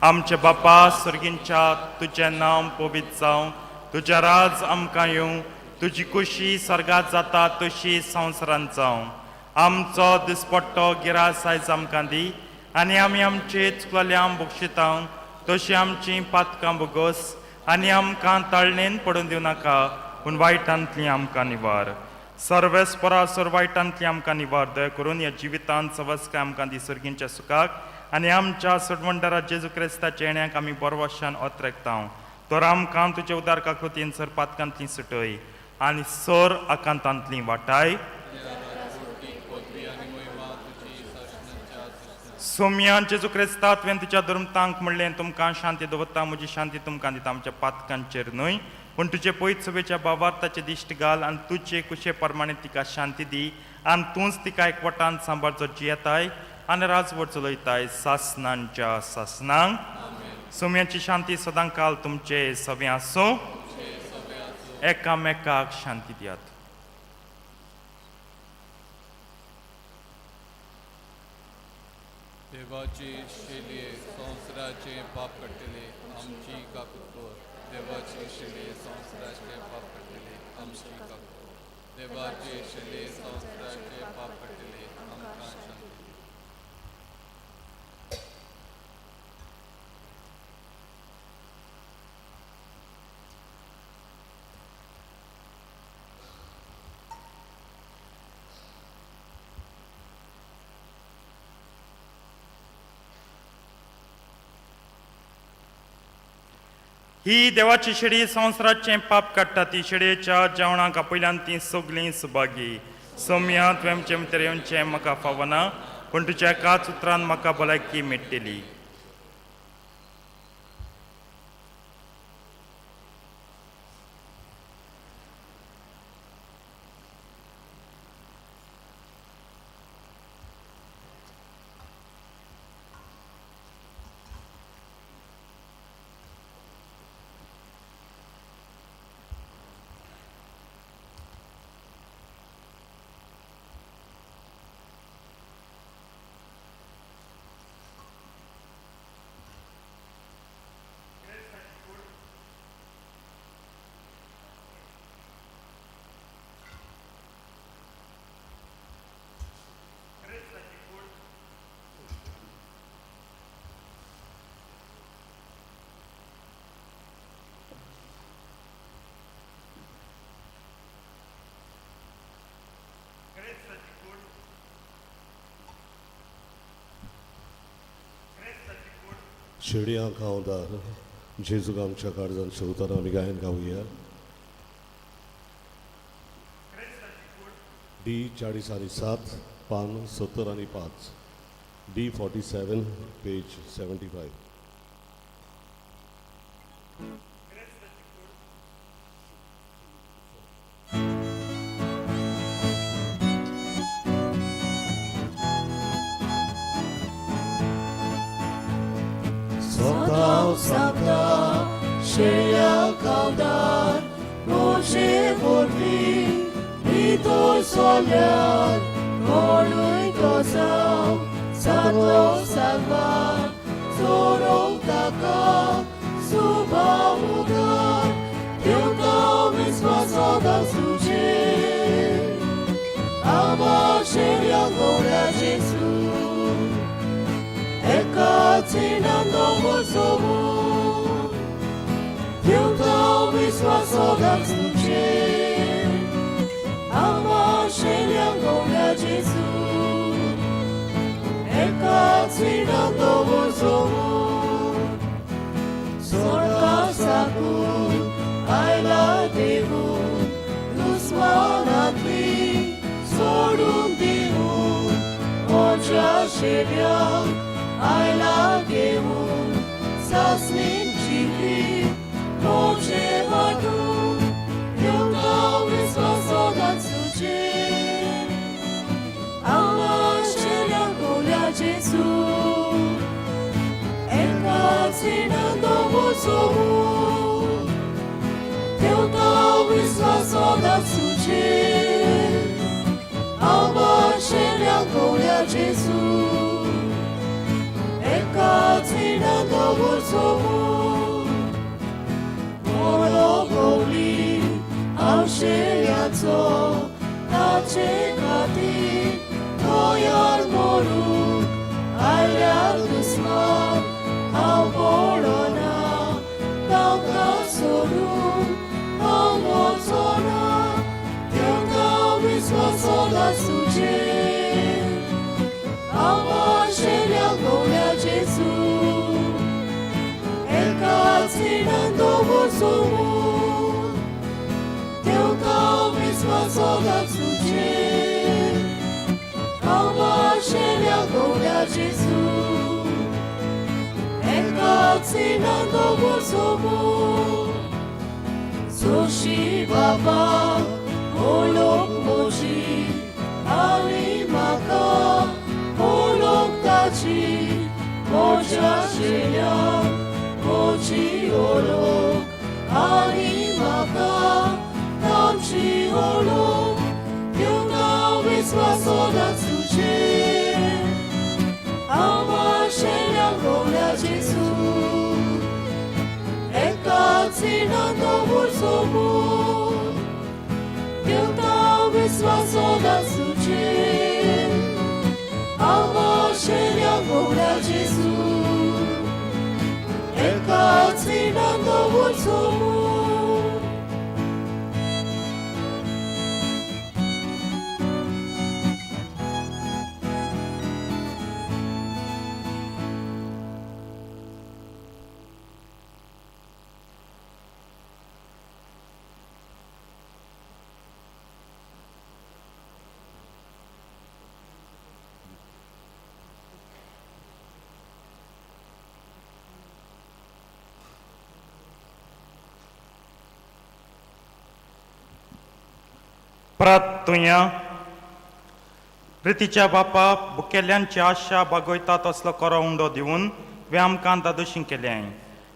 आमचे बापा सर्गींच्या तुजें नांव पवित्र जावं, तुजें राज आमकां येवं, तुजी कुशी सर्गात जाता तशी संवसारांत जावं. आमचो दिसपट्टो गिरास आयज आमकां दी आनी आमी आमचे चुकलेल्या बक्षितां तशी आमची पातकां बोगस आनी आमकां ताळणेन पडून दिवं नाका पूण वायटांतली आमकां निवार. सर्वेस्परा सर वायटांतली आमकां निवार. दया करून ह्या जिवितांत सवस्काय आमकां दी सर्गींच्या सुखाक आनी आमच्या सोडवंडारा जेजू क्रिस्ताच्या येण्याक आमी बरवशान ओतरेकता. तर आमकां तुज्या उदार काकृतीन सर पातकांतली सुटय आनी सर आकांतांतली वाटाय. सोम्या जेजू क्रिस्ता तुवें तुज्या धर्मतांक म्हणलें तुमकां शांती दवरता म्हजी शांती तुमकां दिता आमच्या पातकांचेर न्हय पूण तुजे पयत सभेच्या बाबार ताचे दिश्ट घाल आनी तुजे कुशे प्रमाणे तिका शांती दी आनी तूंच तिका एकवटान सांबाळचो जियेताय आनी राजवट चलयताय सासनांच्या सासनांक. सोम्याची शांती सदां काल तुमचे सगळें आसूं. एकामेकाक शांती दियात. देवाची शेलये संवसाराचे पाप काडटले आमची काकूत कर. देवाची शेलये संवसाराचे पाप काडटले आमची काकूत कर. देवाची शेलये संवसाराचे पाप काडटले आमकां शांती दी. ही देवाची शेडी संवसाराचें पाप काडटा ती शेडयेच्या जेवणाक आपयल्यान ती सगळीं सुभागी. सोम्या तुवें आमचें भितर येवचें म्हाका फावना पूण तुज्या एकाच उतरान म्हाका भलायकी मेळटली. शेडयां खावदार जेजूक आमच्या काळजान शेवताना आमी गायन गावया. डी 40 आनी 7 पान 70 आनी 5 डी 47 पेज 75. स्वता सांगता शेळ्या खावदार म्हजे वरवीं भितर सोल्यार कोणूय तो जावं सातलो सागवान चोरोंक ताका सुभाव उदार दिवता विस्वासोदार तुजेर आमा शेळ्या गोड्या जेजू एका खिणान दिवता विस्वासोदार तुजेर आमा शेळ्या गोड्या जेजू एका एकाच खिणांत दवरचो स्वर्गा साकून आयला देवून दुस्मानांतली सोडून दिवन म्हज्या शेल्याक आयला घेवन सासणीक जिवीत म्हजें वांटून घेवता विस्वास सदांच तुजेर आमाशेल्या गोल्या जेजू एकाच खिणांत दवरचो ठेवता विश्वास सदांच तुजेर आमाशेल्या गोल्या जेजू एकाच खिणांत दवरचो मोरो गोवली हांव शेल्याचो ताचे खातीर तयार मरूंक आयल्यार दुस्मान हांव पडना तांकां सोडून हांव वचना ठेवता विस्वास सदांच तुजेर आमाशेल्या गोवल्या जेजू एकाच खिणांत दवरचो ठेवता विस्वास सदांच तुजेर आमाशेल्या गोवल्या जेजू एकाच खिणांत दवरचो जोशी बाबा ओळख म्हजी आनी म्हाका ओळख ताची म्हज्या शेल्याक म्हजी ओळख आनी म्हाका तांची ओळख ठेवता विस्वास सदांच तुजेर आमाशेल्या गोवल्या जेजू एकाच खिणांत दवरचो ठेवता विस्वास सदांच तुजेर आमाशेल्या गोवल्या जेजू एकाच खिणांत दवरचो. परत तुया प्रितीच्या बापा बुकेल्यांची आशा बागयता तसलो करो उंडो दिवन तुवें आमकां दादोशी केलें.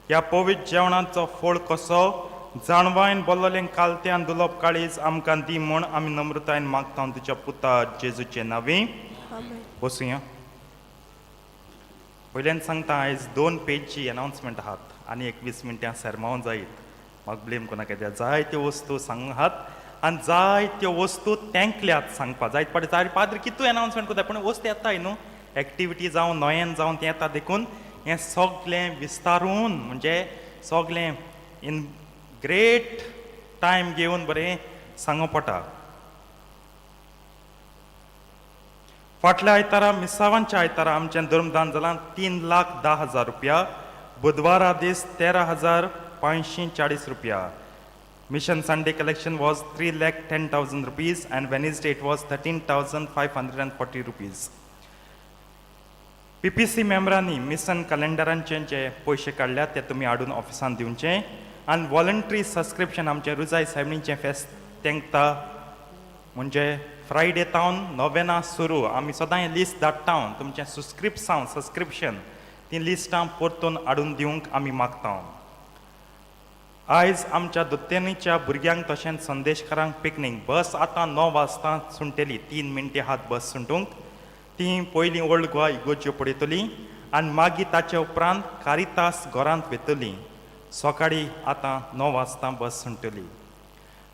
ह्या पवित्र जेवणाचो फोळ कसो जाणवायन बोल्लोलें कालत्यान दुलोप काळीज आमकां दी म्हूण आमी नम्रतायेन मागता तुज्या पुता जेजूचे नांवी. आमेन. बसुया. पयल्यान सांगता, आयज दोन पेजची अनावन्समेंट आहात आनी 21 मिनटां सेरमांव जायत. म्हाका ब्लेम कोणाक येता. जायत्यो वस्तू सांगूंक आहात आनी जायत्यो वस्तू तेंकल्यात सांगपा. जायत पाटी जाय पाद्र कितू अनावन्समेंट करता, पूण वस्तू येताय न्हू, एक्टिविटी जावं नोयेन जावं तें येता. देखून हें सगलें विस्तारून, म्हणजे सगलें इन ग्रेट टायम घेवन बरें सांगू पडटा. फाटल्या आयतारा, मिसावांच्या आयतारा आमचें धर्मदान जालां 3,10,000 रुपया. बुधवारा दीस 13,540 रुपया. Mission Sunday collection was 3,10,000 rupees and Wednesday it was 13,540 rupees. PPC मेंबरांनी mission कॅलेंडरांचे जे पयशे काडल्यात ते तुमी हाडून ऑफिसान दिवचे आनी वॉलंटरी सबस्क्रिप्शन आमचें रुजाय सायबणीचें फेस्त तेंकता, म्हणजे फ्रायडे तावन नोवेना सुरू. आमी सदांय लिस्ट धाडटा तुमचें सुस्क्रिप्सांव सबस्क्रिप्शन तीं लिस्टां परतून हाडून दिवंक आमी मागता. आयज आमच्या दोत्तेनीच्या भुरग्यांक तशेंच संदेशकारांक पिकनीक. बस आतां 9 वाजता सुंटली. 3 मिनटां हात बस सुंटूंक. ती पयलीं ओल्ड गोवा इगोर्ज्यो पळयतलीं आनी मागीर ताचे उपरांत कारितास घरांत वेतली. सकाळीं आतां 9 वाजता बस सुंटली.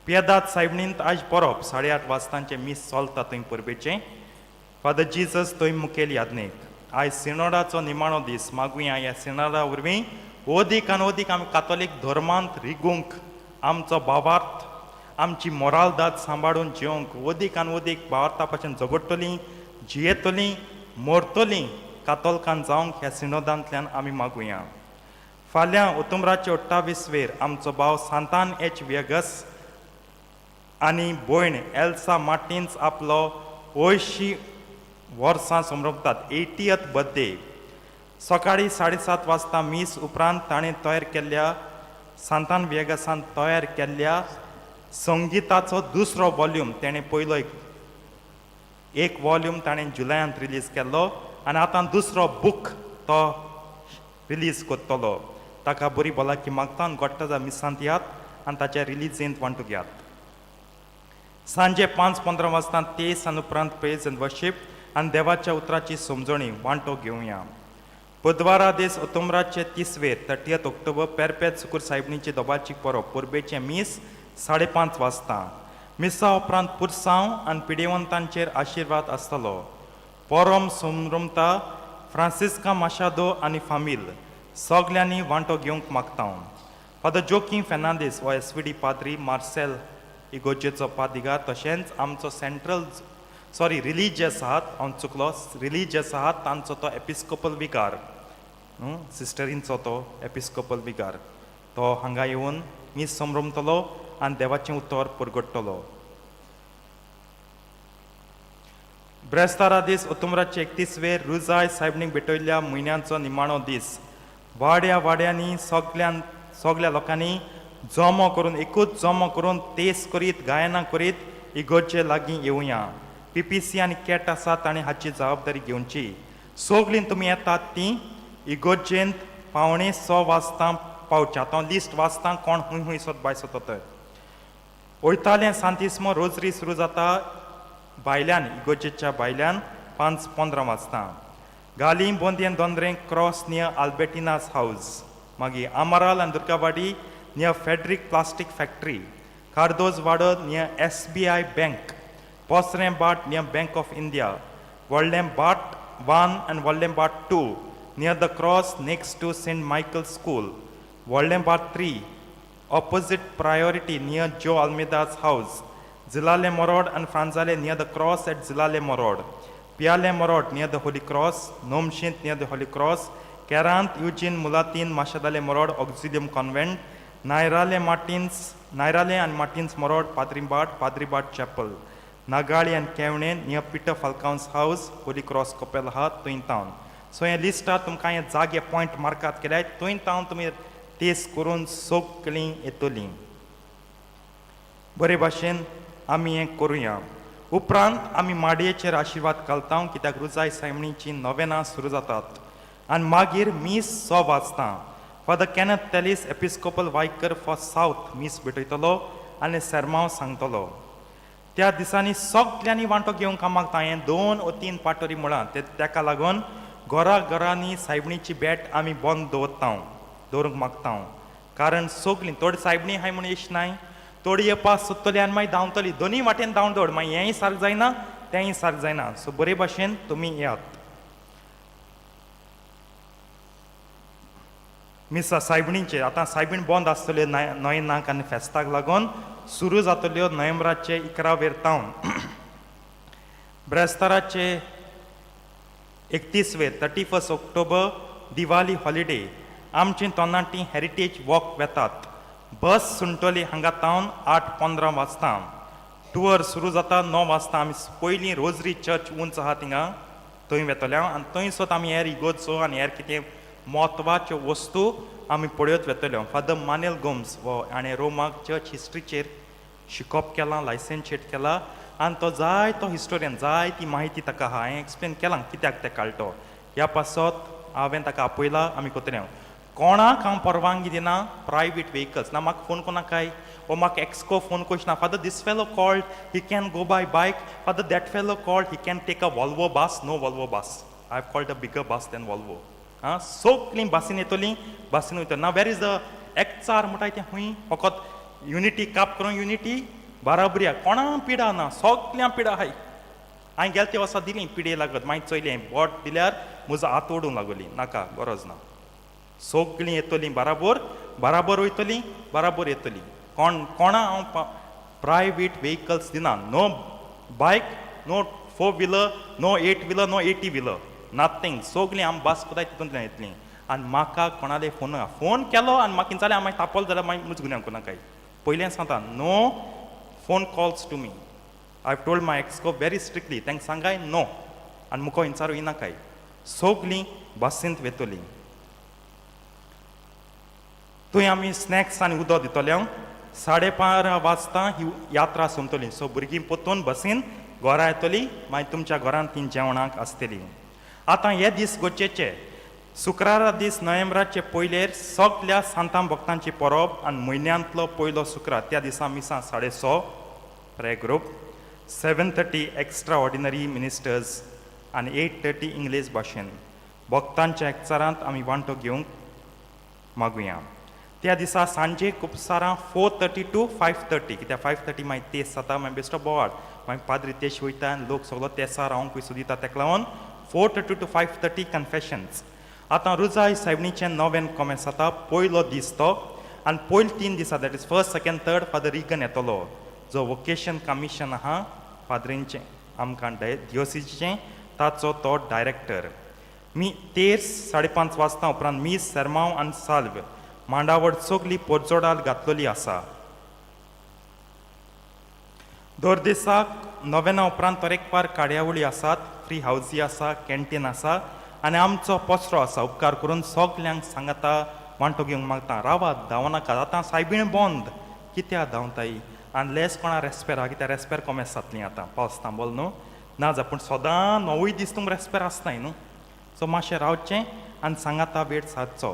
पियेदाद सायबणींत आयज परब. 8:30 वाजतांचें मीस चलता थंय परबेचें. फादर जिजस थंय मुखेल यादनीक. आयज सिनोडाचो निमाणो दीस. मागुया ह्या सिनोडा वरवीं अदीक आनी अदीक आमी कातोलीक धर्मांत रिगूंक, आमचो भावार्थ, आमची मोरालदाद सांबाळून जिवंक अदीक आनी अदीक भावार्था पासून झगडटलीं, जियेतलीं, मरतलीं. कातोलकान जावंक ह्या सिनोदांतल्यान आमी मागुया. फाल्यां उतुमराचे 28 वेर आमचो भाव सांतान एच व्यगस आनी भयण एल्सा मार्टिन्स आपलो 80 वर्सां समरपतात, 80th birthday. सकाळीं 7:30 वाजता मीस उपरांत ताणें तयार केल्ल्या सांतान व्हिएगासान तयार केल्ल्या संगीताचो दुसरो वॉल्यूम, तेणें पयलो एक वॉल्यूम ताणें जुलयांत रिलीज केल्लो आनी आतां दुसरो बूक तो रिलीज करतलो. ताका बरी भलायकी मागता आनी गोट्टा मिसांत यात आनी ताच्या रिलीजेंत वांटू घेयात. सांजे 5:15 वाजता तेस आनी उपरांत प्रेज आनी वर्शीप आनी देवाच्या उतराची समजणी वांटो घेवया. बुधवारा दीस ओतुमराचे 30 वेर 30 ऑक्टोबर पेरपेत सुकूर सायबणीची दोबाची परब, परबेचें मीस 5:30 वाजता. मिसा उपरांत पुरसांव आनी पिडेवंतांचेर आशिर्वाद आसतलो. पोरोम समरमता फ्रांसिस्का माशादो आनी फामील सगल्यांनी वांटो घेवंक मागता. फादर जोकीम फेर्नांदीस हो SVD पाद्री मार्सेल इगोजेचो पादिगार, तशेंच आमचो सेंट्रल सॉरी रिलीजियस आहात, हांव चुकलो, रिलीजियस आहात तांचो तो एपिस्कोपल विकार, न्हू सिस्टरींचो तो एपिस्कोपल विकार, तो हांगा येवन मीस समरमतलो आनी देवाचें उतर परगडटलो. ब्रेस्तारा दीस ओतुमराचे 31 वेर रुजाय सायबणीक भेटयल्ल्या म्हयन्याचो निमाणो दीस. वाड्या वाड्यांनी सगल्या लोकांनी जमो करून एकूच जमो करून तेस करीत गायनां करीत इगोर्जे लागीं येवया. PPC आनी कॅट आसा ताणें हाची जबाबदारी घेवची. सगलीं तुमी येतात तीं इगोर्जेंत 5:45 वाजता पावचें. आतां हांव लिस्ट वाचता कोण खूंय खूंय सोद बाय सोदता थंय वयतालें. सांतिस्मो रोजरी सुरू जाता भायल्यान, इगोर्जेच्या भायल्यान 5:15 वाजता. गाली बोंदयेन दोंदरें क्रॉस नियर आल्बेटिनास हावज, मागीर आमराल आनी Durgawadi near Frederick plastic factory, Cardozo Wado near SBI bank, Posrem Bhat near bank of India, व्हडलें भाट 1 आनी व्हडलें भाट 2 near the cross next to Saint Michael school, व्हडलें भाट 3 opposite priority near Joe Almeida's house, Zilale Morod and Franzale near the cross at Zilale Morod, Piale Morod near the Holy Cross, Nomshint near the Holy Cross, Kerant Eugene Mulatin Mashadale Morod, Auxilium Convent, Nairale Martins, Nairale and Martins Morod, Padrimbat, Padribat Chapel, Nagali and Kevne near Peter Falcon's house, Holy Cross Chapel ha, Twin Town. So हे लिस्टार तुमकां हे जागे point मार्कात केल्यार थंय तावन तुमी तेस करून सगळीं येतलीं. बरे भाशेन आमी हें करुया. उपरांत आमी माडयेचेर आशिर्वाद घालता कित्याक रुजाय सायमणीची नवेनां सुरू जातात आनी मागीर मीस 6 वाजता Father Kenneth Telis episcopal vicar for south मीस भेटयतलो आनी सेरमांव सांगतलो. त्या दिसांनी सगल्यांनी वांटो घेवंक मागता. हांवें 2 ओ 3 पाटोरी म्हळां ते ताका लागून घरा घरांनी सायबणीची भेट आमी बंद दवरता, दवरूंक मागता, कारण सगलीं थोडी सायबणी आहाय म्हूण येश नाय, थोडी येवपा सोदतली आनी मागीर धांवतली, दोनूय वाटेन धांव दवड, मागीर हेंय सारकें जायना तेंय सारकें जायना. सो बरे भाशेन तुमी येयात. मिसा सायबणीचे आतां सायबीण बंद आसतल्यो नोयनाक आनी फेस्ताक लागून सुरू जातल्यो नोव्हेंबराचे 11 वेर तावन. ब्रेस्ताराचे 31 वेर 31 ऑक्टोबर दिवाली हॉलिडे आमची तरणाटीं हेरिटेज वॉक वेतात. बस सुंटोली हांगा तावन 8:15 वाजता. टूर सुरू जाता 9 वाजता. आमी पयलीं रोजरी चर्च उंच आहा थिंगा थंय वेतले आनी थंय सोत आमी हेर इगोर्जो आनी हेर कितें म्हत्वाच्यो वस्तू आमी पळयत वेतल्यो. फादर मानेल गोम्स हो हाणें रोमाक चर्च हिस्ट्रीचेर शिकोप केलां, लायसन्शिएट केला आनी तो जाय तो हिस्टोरियन, जाय ती म्हायती ताका आहा. हांवें एक्सप्लेन केलां कित्याक तें काडलो ह्या पासत हांवें ताका आपयला. आमी कोतले कोणाक हांव परवानगी दिना प्रायवेट वेहिकल्स ना. म्हाका फोन कोनाकाय ओ म्हाका एक्सको फोन कोश ना. Father, this fellow called, he can go by bike. Father, that fellow called, he can take a Volvo bus. No Volvo bus, I have called a bigger bus than Volvo. आं, सगलीं बसीन येतलीं, बसीन वयतलीं ना. वेर is the एकचार म्हणटाय तें खंय? फकत युनिटी काप करून युनिटी बाराबरी. कोणा पिडा ना, सगल्यां पिडा आहाय. हांवें गेले ते वर्सा दिली पिडे लागत, मागीर चोयलें बोट दिल्यार म्हजो हात ओडूंक लागली, नाका, गरज ना. सगळीं येतलीं बराबर, बराबर वयतलीं, बराबर येतलीं. कोण कोणा हांव प्रायवेट वेहिकल्स दिना. No bike, no 4 wheeler, no 8 wheeler, no 80 wheeler. Nothing. सगळीं आमी बस कोताय तितूंतल्यान येतलीं. आनी म्हाका कोणाले फोन फोन केलो आनी म्हाका कितें जालें, हांव मागीर तापोल जाल्यार मागीर मुज गुन्यांव कोनाकाय. पयलें सांगता, no phone calls to me. I have told my exco very strictly. तांकां सांगाय नो आनी मुको इंचारू येनाकाय. सगळीं बसींत वेतलीं. थंय आमी स्नॅक्स आनी उदक दितले. 12:30 वाजता ही यात्रा सोंपतली. सो भुरगीं परतून बसीन घरा येतली, मागीर तुमच्या घरांत तीं जेवणाक आसतलीं. आतां हे दीस गरजेचे. शुक्रारा दीस नोव्हेंबराचे पयलेर सगल्या सांतां भक्तांची परब आनी म्हयन्यांतलो पयलो शुक्रार. त्या दिसा मिसां 6:30 prayer group, 7:30 extra ordinary ministers आनी 8:30 इंग्लीश भाशेन. भक्तांच्या एकचारांत आमी वांटो घेवंक मागुया. त्या दिसा सांजे कुपसारां 4:30 to 5:30, कित्याक 5:30 मागीर तेस जाता, मागीर बेश्टो बोवाळ, मागीर पाद्री तेश वयता आनी लोक सगलो तेसार रावंक पयसो दिता. तेका लागून 4:30 to 5:30 confessions. आतां रुजाय सायबणीचें नोवेन कोमेस जाता, पयलो दीस तो. आनी पयले 3 दिसा, that is first, second, third, Father Regan येतलो, जो वोकेशन कमिशन आहा फादरींचें आमकां डिओसिचें, ताचो तो डायरेक्टर. मी तेर 5:30 वाजता उपरांत मीस, सेरमांव आनी साल्व. मांडावळ सगली पोरजोडाल घातलेली आसा. दर दिसाक नोवेना उपरांत तरेकवार कार्यावळी आसात. फ्री हावजी आसा, कॅन्टीन आसा आनी आमचो पसरो आसा. उपकार करून सगल्यांक सांगाता वांटो घेवंक मागता. रावात, धांवनाकात. आतां सायबीण बंद, कित्याक धांवताय? आनी लेस कोणा रेस्पेर आहा, कित्याक रेस्पेर कोमेस जातलीं आतां, पावस थांबलो न्हू. ना जा, पूण सदां 9 दीस तुमकां रेस्पेर आसनाय न्हू. सो मातशें रावचें आनी सांगाता वेळ सादचो.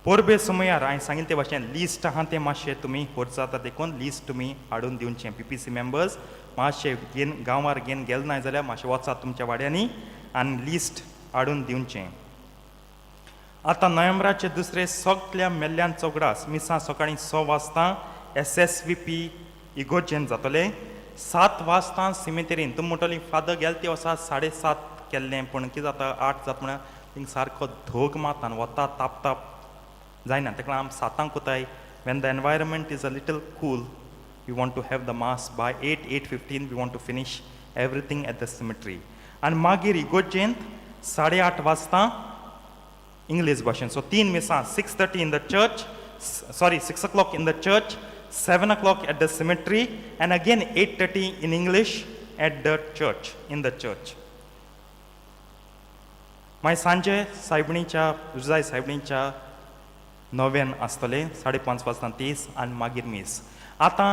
परबे सुमयार हांवें सांगिल्लें ते भाशेन लिस्ट आहा, तें मातशें तुमी खर्च जाता देखून लिस्ट तुमी हाडून दिवचें. पीपीसी मेंबर्स मातशें घेन गांवार घेवन गेले नाय जाल्यार मातशें वचात तुमच्या वाड्यांनी आनी लिस्ट हाडून दिवचें. आतां नोव्हेंबराचे दुसरे सगल्या मेल्ल्यान उगडास मिसां सकाळीं 6 वाजता एसएसवीपी इगोर्जेन जातलें. 7 वाजता सिमेतेरीन. तुमी म्हणटली फादर गेले ते वर्सा 7:30 केल्लें, पूण कितें जाता, 8 जाता म्हणल्यार थिंग सारको धग मारता आनी वता ताप जायना. तेका लागून आमी 7 कोताय, when the environment is a little cool. We want to have the mass by 8, 8:15. We want to finish everything at the cemetery. आनी मागीर इगोर्जेंत 8:30 वाजता इंग्लीश भाशेन. सो तीन मिसां, 6:30 in the church, sorry, 6 o'clock in the church, 7 o'clock at the cemetery and again 8:30 in English at the church, in the church. मागीर सांजे सायबणीच्या, रुजाय सायबणीच्या नोवेन आसतलें 5:30 वाजता तीस आनी मागीर मीस. आतां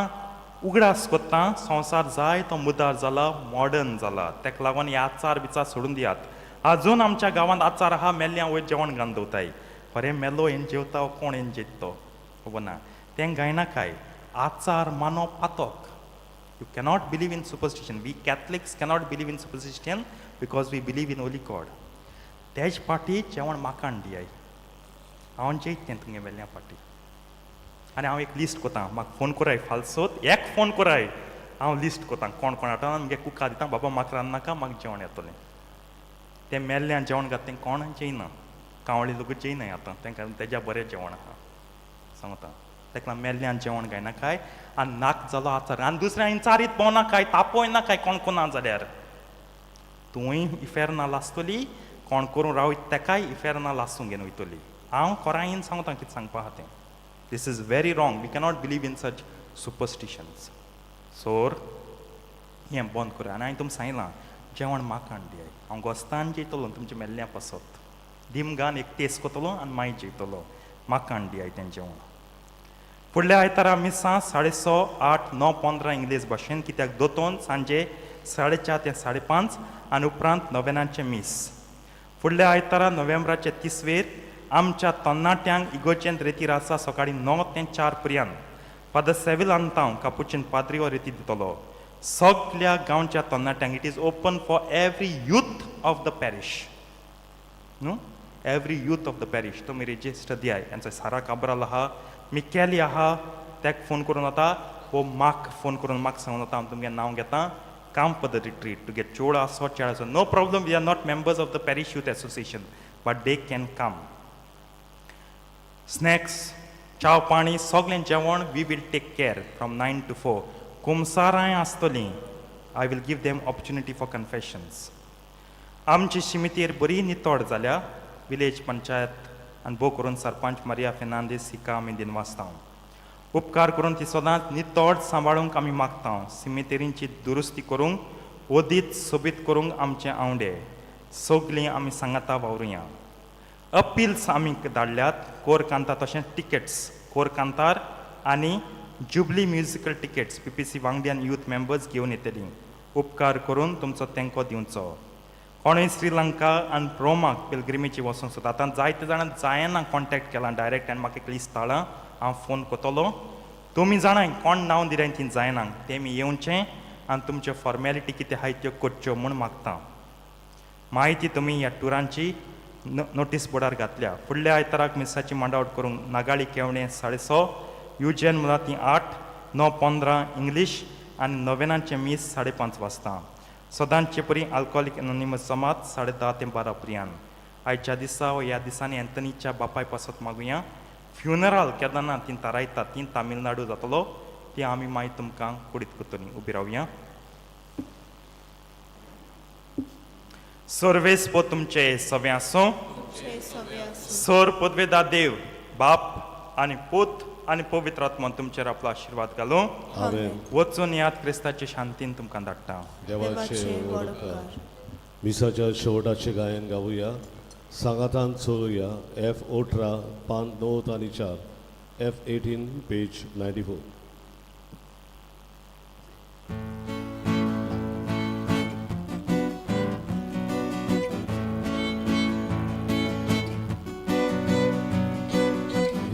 उगडास कोत्ता, संवसार जाय तो मुदार जाला, मॉडर्न जाला. तेका लागून हे आचार बिचार सोडून दियात. आजून आमच्या गांवांत आचार आहा, मेल्ल्या वयर जेवण घालून दवरताय. खरें मेलो हेन जेवता, कोण हेन जेयता खबर ना. तें गायनाकाय. आचार मानप पातक. You cannot believe in superstition. We Catholics cannot believe in superstition because we believe in only God. तेज पाटी जेवण म्हाका दियाय, हांव जेयत तें तुमगे मेल्ल्या पाटी. आनी हांव एक लिस्ट कोता. म्हाका फोन कोराय, फालसोत एक फोन कोराय, हांव लिस्ट कोता कोण कोण हाडटा. मुगे कुका दिता, बाबा म्हाका रांदनाका, म्हाका जेवण येतलें. तें मेल्ल्यान जेवण घात तें कोण जेयना. कावळी लोक जेयनाय आतां तेंकां, तेज्या बरें जेवण आहा सांगता. तेका लागून मेल्ल्यान जेवण गायनाकाय आनी नाक जालो आचार. आनी दुसऱ्या चारीत भोंवनाकाय, तापोय नाकाय. कोण कोणा जाल्यार तुवूय इफेर्ना लासतली, कोण करून रावयत तेकाय इफेर्ना लासूंक घेवन वयतली. हांव कोरायेन सांगता कितें सांगपा आहा तें. This is very wrong. We cannot believe in such superstitions. सोर हें बंद करा. आनी हांवें तुमकां सांगलां, जेवण म्हाका हाडून दियाय, हांव गोस्तान जेयतलो तुमच्या मेल्ल्या पासत. दिमगान एक तेस कोतलो आनी मागीर जेयतलो. म्हाका हाडून दियाय तें जेवण. फुडल्या आयतारा मिसां 6:30, 8, 9, 15 इंग्लीश भाशेन, कित्याक दोतोन सांजे 4:30 ते 5:30 आनी उपरांत नोवेनाचें मीस. फुडल्या आयतारा नोव्हेंबराचे तिसवेर आमच्या तरणाट्यांक इगोर्जेंत रेतीर आसा सकाळीं 9 ते 4 पर्यंत. फादर सेविल अंतांव कापुचीन पाद्री हो रेतीर दितलो सगल्या गांवच्या तरणाट्यांक. It is open for every youth of the parish न्हू, every youth of the parish. तुमी रेजिस्टर दियाय. यांचो सारा काब्राल आहा, मिकेली आहा, तेका फोन करून वता वो म्हाका फोन करून म्हाका सांगून वता, हांव तुमगें नांव घेता. Come for the retreat to get चोड आसो, चेड आसो, no problem. We are not members of the parish youth association, but they can come. Snacks, चाव पाणी सगळें जेवण we will take care from 9 to 4. कुमसारांय आसतलीं. I will give them opportunity for confessions. आमची शिमितीर बरी नितळ जाल्या विलेज पंचायत आनी भोव करून सरपंच मारिया फेर्नांदीस हिका आमी दिनवासता. उपकार करून ती सदांच नितळ सांबाळूंक आमी मागता. सिमितेरींची दुरुस्ती करूंक ओदीत सोबीत करूंक आमचे आंवडे सगलीं आमी सांगाता वावरुया. अपिल्स आमी धाडल्यात कोर कांतार तशेंच टिकेट्स कोर कांतार आनी jubilee musical tickets PPC वांगडी आनी यूथ मेंबर्स घेवन येतलीं. उपकार करून तुमचो तेंको दिवचो. कोणूय श्रीलंका आनी रोमाक पिलग्रिमीची वचोंक सोदता आतां जायते जाणां जायना कॉन्टेक्ट केला डायरेक्ट आनी म्हाका एक स्थळां हांव फोन करतलो. तुमी जाणाय कोण नांव दिलें ती जायना तेमी येवचें आनी तुमच्यो फॉर्मेलिटी कितें आहाय त्यो करच्यो म्हूण मागता. म्हायती तुमी ह्या टुरांची नोटीस बोर्डार घातल्या. फुडल्या आयताराक मिसाची मांडावळ करूंक नागाळी केवणें 6:30, युजेन मुलाती 8, 9:15 इंग्लीश आनी नोवेनाचें मीस 5:30 वाजता. सदांचे परी आल्कोहोलीक एनोनिमस जमात 10:30 ते 12 पर्यंत. आयच्या दिसा वा ह्या दिसांनी एंथनीच्या बापाय पासत मागुया. फ्युनरल केन्ना ती थारायता ती तामिळनाडू जातलो ती आमी मागीर तुमकां कुडीत करतलीं. उबी रावया. सर्वेस पो तुमचे सवें आसूं. सर पदवेदा देव बाप आनी पूत आनी पवित्र आत्मा तुमचेर आपलो आशिर्वाद घालूं. आमेन. वचून याद क्रिस्ताचे शांतीन तुमकां धाडटा. देवाचे व्हड उपकार. मिसाच्या शेवटाचें गायन गावया. सांगातान चलुया. एफ 18 पान 9 आनी 4, एफ 18 पेज 94.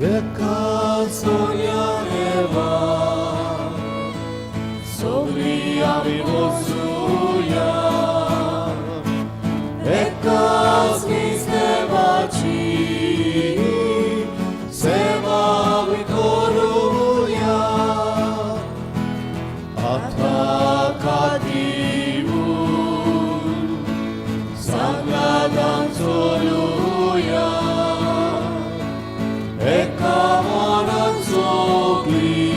एका सोन्या देवा सगळी आमी वचुया एकाच मीस देवाची सेवा आमी करुया. आतां कादिवून सांगातान चलुया एका मनान सगळीं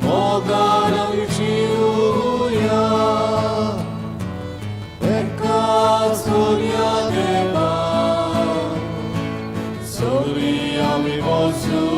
मोगान आमी जिवया. एका सोन्या देवा सगळीं आमी वचुया.